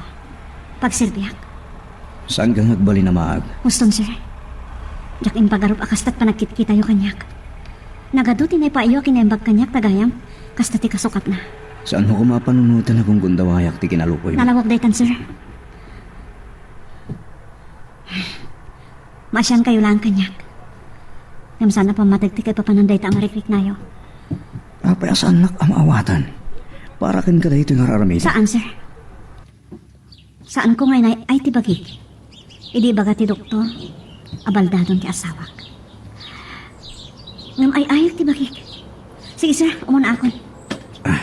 Pagserbiak. Saanka nga agbalin a maag? Huston, sir. Diak impagarup a kasta't panagkitkitayo kaniak. Nagadu ti naipaayyo a kinaimbag kaniak ta gayam, kasta ti kasukatna. Saanmo koma a panunoten a gunggundawayak ti kinalukoymo? Nalawag daytan, sir. Maasiankayo laeng kaniak. Ngem saan a pammateg ti kaipapanan dayta a marikriknayo. Apay a saannak a maawatan? Para kenka daytoy nga ar-aramidek. Saan, sir. Saanko nga inay-ay ti bagik. Idi ibaga ti doktor a baldadon ti asawak. Ngem ay-ayek ti bagik. Sige, sir, umuna akon. Ah,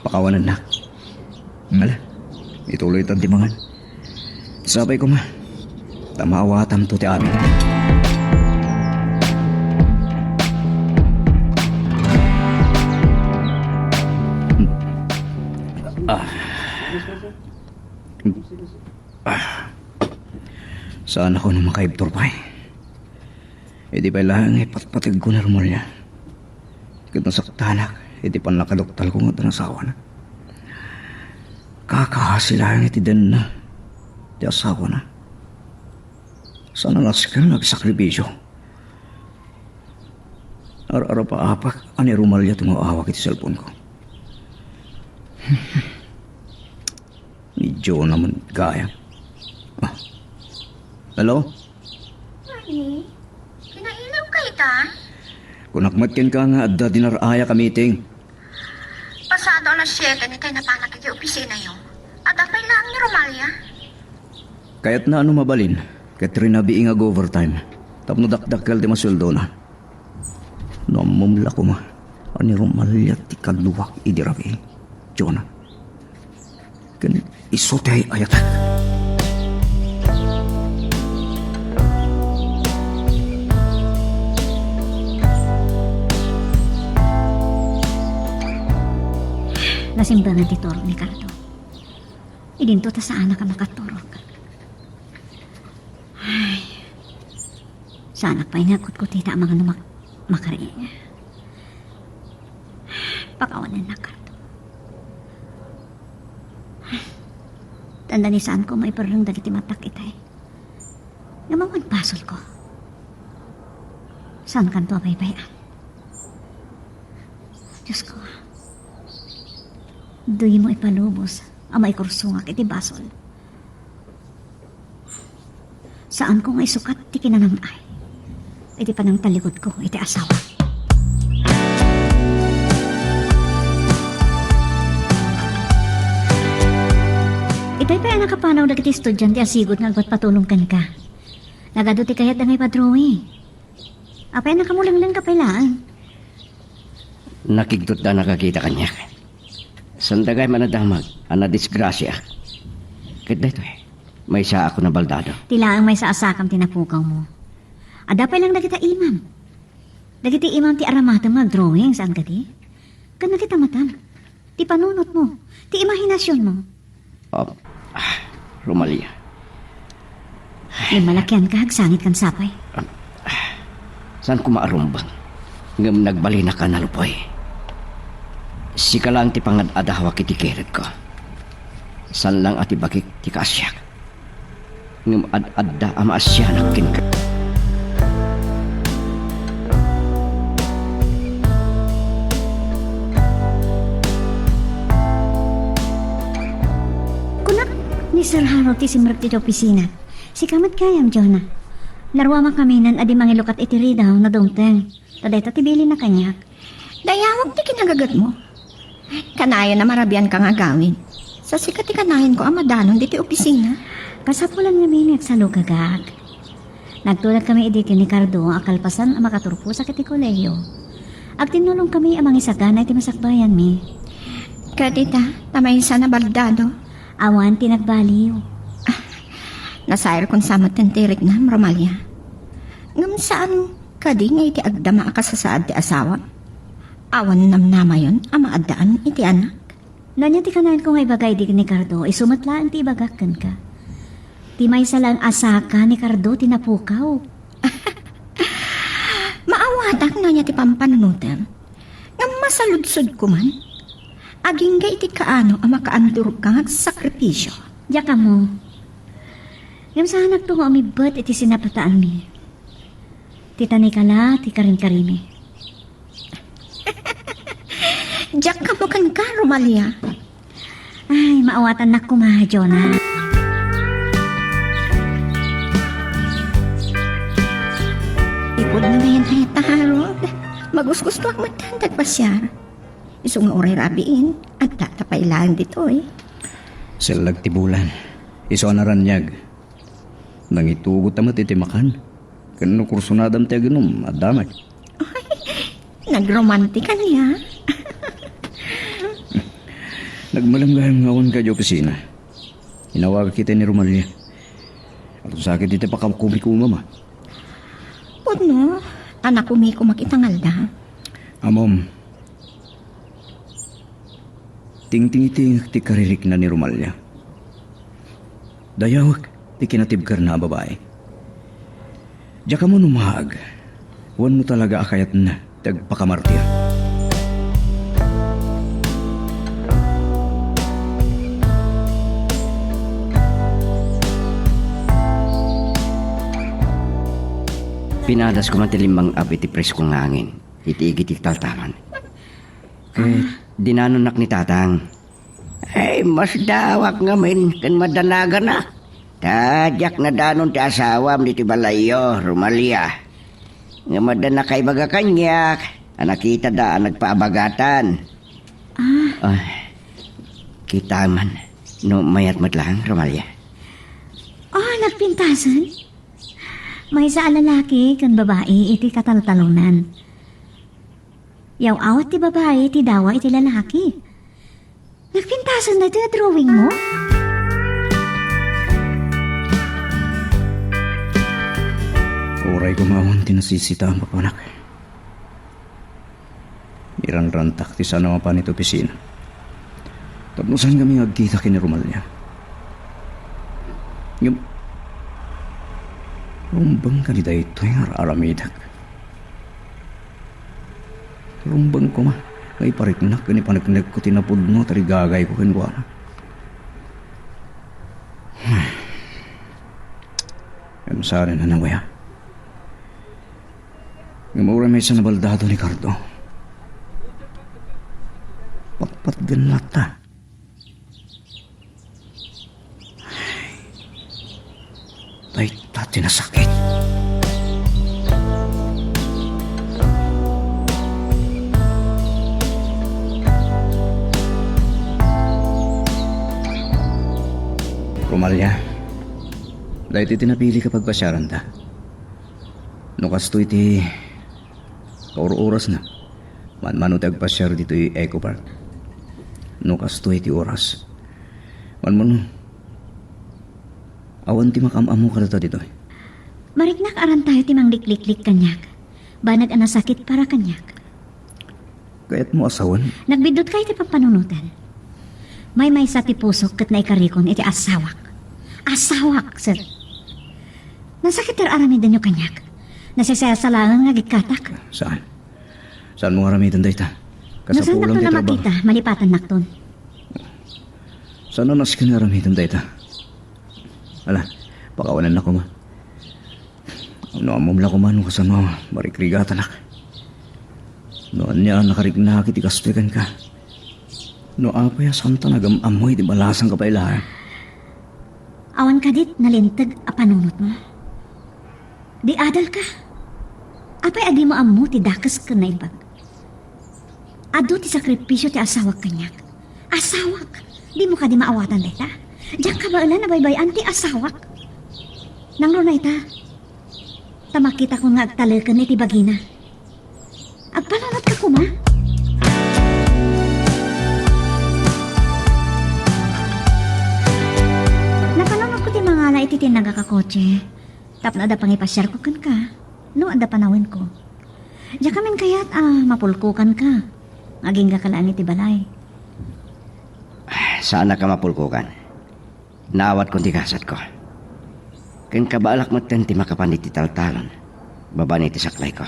pakawanennak. Ala, ituloytan ti mangan. Sapay koma, ta maawatanto ti amin. Ah. Ah. Saanakon a makaibtur pay. Idi pay laeng nga ipatpategko ni Romalia. Ket nasaktanak iti pannakaduktalko nga addan asawana. Kakaasi laeng iti denna ti asawana. Saan a nasken nga agsakripisio. Ar-arapaapak a ni Romalia ti nga awak iti cellphone-ko. Ni Jonah man gayam. Ah. Hello? Honey, kinailawka ita? Kunak met kenka nga adda dinar-ayak a meeting. Pasado alas siete ni tay napanak iti opisinayo. Adda pay laeng ni Romalia. Kayatna a no mabalin, ket rinabii nga ag-overtime tapno dakdakkel ti masueldona. No ammom la koma a ni Romalia ti kaduak idi rabii, Jonah. Ken isu ti ay-ayatek. Nasimbangan ti turog ni Cardo. Idinto ta saanak a makaturog. Ay, saanak pay nga agkutkutita amangan no mak-, makariing. Pakawanennak, Cardo. Tanda ni saanko maiperreng dagiti matak itay. Ngem awan basolko. Saankanto a baybay-an. Diosko, duymo ipalubos a maikursongak iti basol. Saanko nga isukat ti kinanam-ay iti panangtallikudko iti asawa. Itay pay a nakapanaw dagiti estudiante a sigud nga agpatpatulong kenka. Nagadu ti kayatda nga ipadrawing. Apay a nakamulengleng ka pay laeng? Nakigtot da nakakita kaniak. Sanda gayam a nadamag a nadisgrasiaak. Ket daytoy, maysaak a nabaldado. Ti laeng maysa a sakam ti napukawmo. Adda pay lang dagita imam. Dagiti imam ti aramatem nga agdrawing, saan kadi? Ken dagita matam. Ti panunotmo, ti imahinasionmo. Ah, ah, Romalia. Imalakianka, agsangit kan sapay. Saan ko maarumbeng? Ngem nagbalinaka nalupay. Sika lang ti pangad-adawak iti kiredko. Saan lang a ti bagik ti kaasiak. Ngem ad-adda a maasianak kenka. Kunak ni Sir Harold ti simrek iti opisina. Sika met gayam, Jonah. Naruamakami nan adi mangilukat iti ridaw no dumteng. Ta dayta ti bilinna kaniak. Dayawak ti kinagagatmo. Kanayon a marabianka nga agawid. Sa sika ti kanayon ko a madanon ditoy opisina. Kasapulan ngamin nga agsalukagak. Nagtulagkami idi ken ni Cardo a kalpasan a makaturposak iti kolehiyo. Agtinnulongkami a mangisagana iti masakbayanmi. Ket ita, ta maysa a baldado. Awan ti nagbaliw. Ah, nasairkon sa met ti riknam, Romalia. Ngem saan kadi nga iti agdama a kasasaad ti asawa? Awan namnamayon a maaddaan iti anak. No ania ti kanayon ko nga ibaga idi ni Cardo, isu met laeng ti ibagak kenka. Ti maysa laeng a saka ni Cardo ti napukaw. Maawatak no ania ti pampannutem. Ngem masaludsodko man. Agingga iti kaano a makaandurka nga agsakripisio. Diak ammo. Ngem saanakto nga umibbet iti sinapataanmi. Ti tanikala ti karinkarimi. Diak ammo kenka, Romalia. Ay, maawatannak koma, Jonah. Ipudno ngayen, ay, ta, Harold. Magusgustoak met ta agpasiar. Isu nga uray rabiin, adda ta pay laeng ditoy. Sellag ti bulan. Isu a naraniag. Nangitugot ta met iti makan. Ken no kursunadam ti aginum, adda met. Ay, nagromantika nia. Nagmalem gayam nga awan ka di opisina. Inawagak iti ni Romalia. Agsakit iti pakakumikumamak. Pudno, ta nakumikumak ita nga aldaw. Ammom, tingtingitengek ti karirikna ni Romalia. Dayawek ti kinatibkerna a babai. Diak ammo no maag wenno talaga a kayatna ti agpakamartir. Pinadas koma ti limmang-ab iti presko nga angin iti igid ti taltaman. Ket dinanonnak ni Tatang. Ay, masdawak ngamin ken madanagana. Ta diak nadanon ti asawam ditoy balayyo, Romalia. Ngem adda nakaibaga kaniak a nakitada a nagpaabagatan. Ah. Ah, kita man no mayat met laeng, Romalia. Ah, nagpintasen? Maysa a lalaki ken babai iti kataltalonan. Yaw-awat ti babai ti dawa iti lalaki. Nagpintasen daytoy a drawingmo? Uray koma awan ti nasisita a mapanak. Iranrantak ti saan a mapan iti opisina. Tapno saan kami nga agkita ken ni Romalia. Ngem, rumbeng kadi daytoy nga ar-aramidek. Rumbeng koma nga ipariknak ken ipaneknekko ti napudno a tarigagayko kenkuana. Ngem saan a nawayan. Ngem uray maysa a baldado ni Cardo. Patpatgen latta. Dayta ti nasakit. Romalia, daytoy ti napili a pagpasiaranta. No kastoy ti kaur-orasna, manmano ti agpasiar ditoy Eco Park. No kastoy ti oras, manmano. Awan ti makaam-ammo kadata ditoy. Mariknak arantayo ti manglikliklik kaniak. Banag a nasakit para kaniak. Kayatmo a sawen? Nagbiddutka iti pampanunoten. Maymaysa ti pusok ket naikarikon iti asawak. Asawak, sir. Nasakit ti ar-aramidenyo kaniak. Nasisayasalaen nga agikkatak. Saan? Saan mo aramiden dayta? Nasaan kasapulan nakto ti na trabaho. Makita, malipatannakton. Saan a nasken nga aramiden dayta? Ala, pakawanennak koma. No ammom la koma no kasano a marikrigatanak. No ania a nakariknak iti kastoy kenka. No apay a saanta nagam-ammo iti balasangka pay laeng. Awan kadit nalinteg a panunotmo? Di adalka. Apay a dimo ammo ti dakes ken naimbag? Adu ti sakripisio ti asawak kaniak. Asawak! Dimo kadi maawatan dayta? Diak kabaelan a baybay-an ti asawak. Nangruna ita, ta makitakon nga agtaleken iti bagina. Agpanunotka koma? Napanunotko ti mangala iti tinagak a kotse. Tapno adda pangipasiarko kenka, no adda panawenko. Diak kami kayat a mapulkokanka. Agingga ka laeng iti balay. Saanak a mapulkokan. Naawatkon ti gasatko. Ken kabaelak metten ti makapan iti taltalon babaen iti saklayko.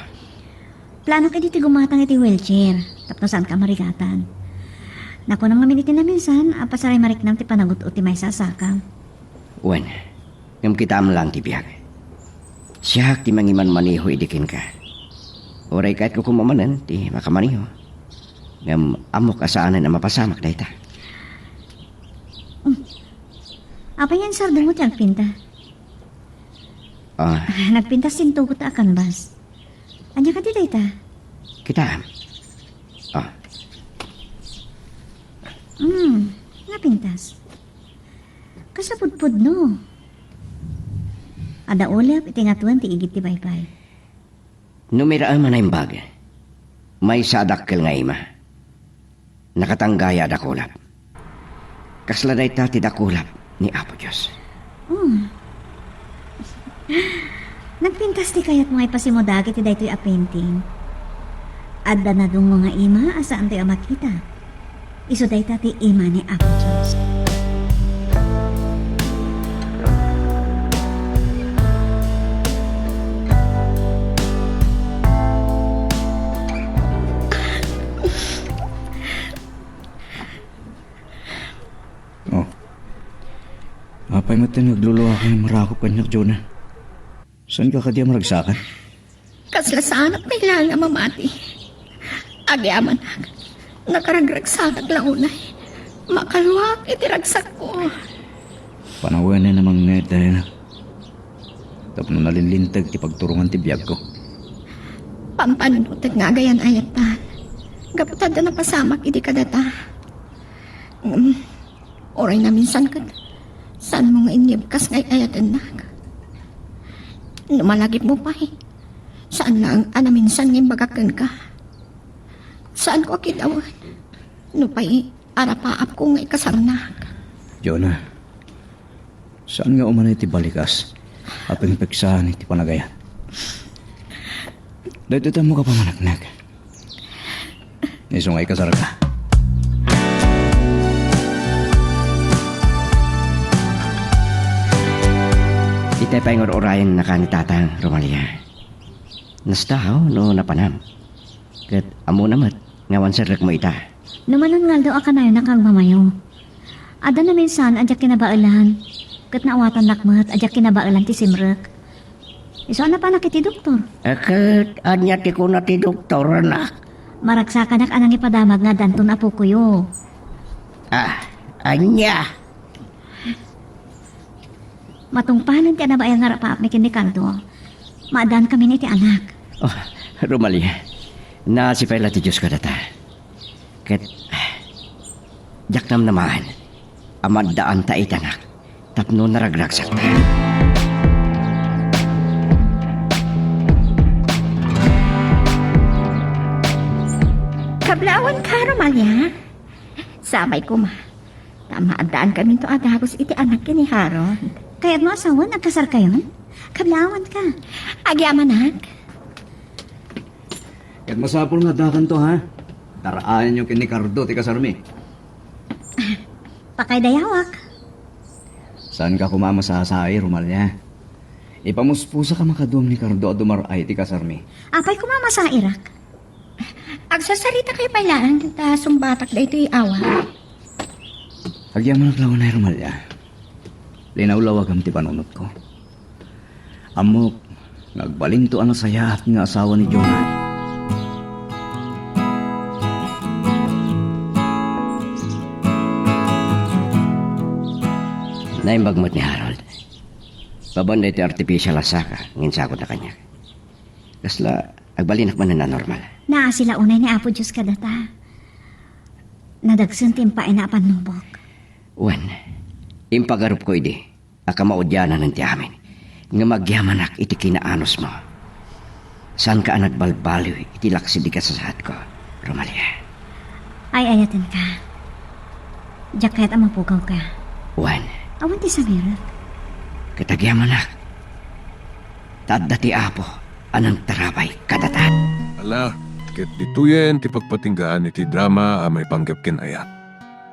Planok idi ti gumatang iti wheelchair, tapno saanka a marigatan. Nakunam ngamin iti naminsan a pasaray mariknam ti panagut-ot ti maysa a sakam. Wen, ngem kitaem laeng ti biag. Siak ti mangimanmaneho idi kenka. Uray kayatko koma manen ti makamaneho. Ngem ammok a saanen a mapasamak dayta. Mm. Apay nga insardengmo ti agpinta? Ah. Nagpintas ti intugot a kanbas. Ania kadi dayta? Kitaem. Ah. Hmm, napintas. Kas a pudpudno. Adda ulep iti ngatoen ti igid ti baybay. No miraem a naimbag, maysa a dakkel nga ima. Nakatanggaya a dakulap. Kasla dayta ti dakulap ni Apo Dios. Oh. Nagpintas ti kayatmo nga ipasimuda iti daytoy a painting. Adda nadungngo nga ima a saantoy a makita. Isu dayta ti ima ni Apo Dios. Oh. Apay met ti nagluluaka nga marakop kaniak, Jonah? Saanka kadi a maragsakan? Kasla saanak pay laeng a mamati. Agyamanak, nakaragragsakak la unay. Makaluak iti ragsakko. Panawenen a mangngeg dayta. Tapno nalinlinteg ti pagturongan ti biagko. Pampanunotek nga agayan-ayatan. Gapu ta adda napasamak idi kadata. Mm. Uray naminsan ket, saanmo nga inyebkas nga ay-ayatennak? No malagipmo pay, saan laeng a naminsan nga imbagak kenka. Saanko a kitawen. Nupay arapaapko nga ikasarnak. Jonah, saan nga umanay ti balikas a pengpeksaan iti panagayat? Daytoy tammo ka pamaneknek. Isu nga ikasarka. Itay pay nga ur-urayennaka ni Tatang, Romalia. Nasdaaw no napanam. Ket ammona met nga awan serrekmo ita. No manon nga aldaw a kanayonnak nga agmamayo. Adda naminsan a diak kinabaelan, ket naawatannak met a diak kinabaelan ti simrek. Isu a napanak iti doktor. Eh, ket ania ti kuna ti doktor, anak? Maragsakanak a nangipadamag nga addanton apokoyo. Ah, ania? Matungpalen ti anabael nga arapaapmi ken ni Cardo, maaddaankamin iti anak. Oh, Romalia, naasi pay la ti Dios kadata. Ket, diak namnamaen a maaddaanta iti anak tapno naragragsakta. Kablawanka, Romalia. Sapay koma. Ta maaddaankaminto a dagus iti anak ken ni Harold. Kayatmo a sawen, agkasarkayon? Kablawanka. Agyamanak. Ket masapul nga addakanto, ha? Tar-ayanyo ken ni Cardo ti kasarmi. Pakaydayawak. Saanka koma a masasai, Romalia. Ipamuspusaka makaduam ni Cardo a dumar-ay ti kasarmi. Apay koma a masairak? Agsasarita kayo pay laeng ta sumbatak daytoy awa. Agyamanak laeng, Romalia. Linawlawagam ti panunotko. Ammok nga agbalinto a nasayaat nga asawa ni Jonah. Naimbag met ni Harold. Pabaen daytoy artificial a saka nga insakodna kaniak. Kasla agbalinak manen a normal. Naasi la unay ni Apo Dios kadata. Nadagsen ti impaayna a pannubok. Wen, impagarupko idi a kamaudiananen ti amin ngem agyamanak iti kinaanusmo. Saanka a nagbalbaliw iti laksid ti kasasaadko, Romalia. Ay-ayatenka. Diak kayat a mapugawka. Wen. Awan ti sangerek. Ket agyamanak. Ta adda ti Apo a nangtarabay kadata. Ala, ket ditoyen ti pagpatinggaan iti drama a maipanggep ken ayat.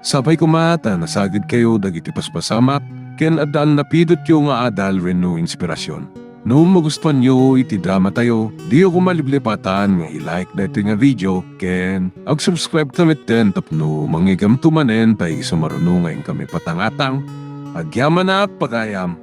Sapay koma ta nasagidkayo dagiti paspasamak ken adda a napidotyo nga adal wenno inspirasyon. No magustuanyo iti dramatayo, diyo koma liplipatan nga i-like daytoy nga video ken ag-subscribe ta metten tapno mangigamto manen pay isu maruno nga inkami patangatang. Agyamanak, pagayam!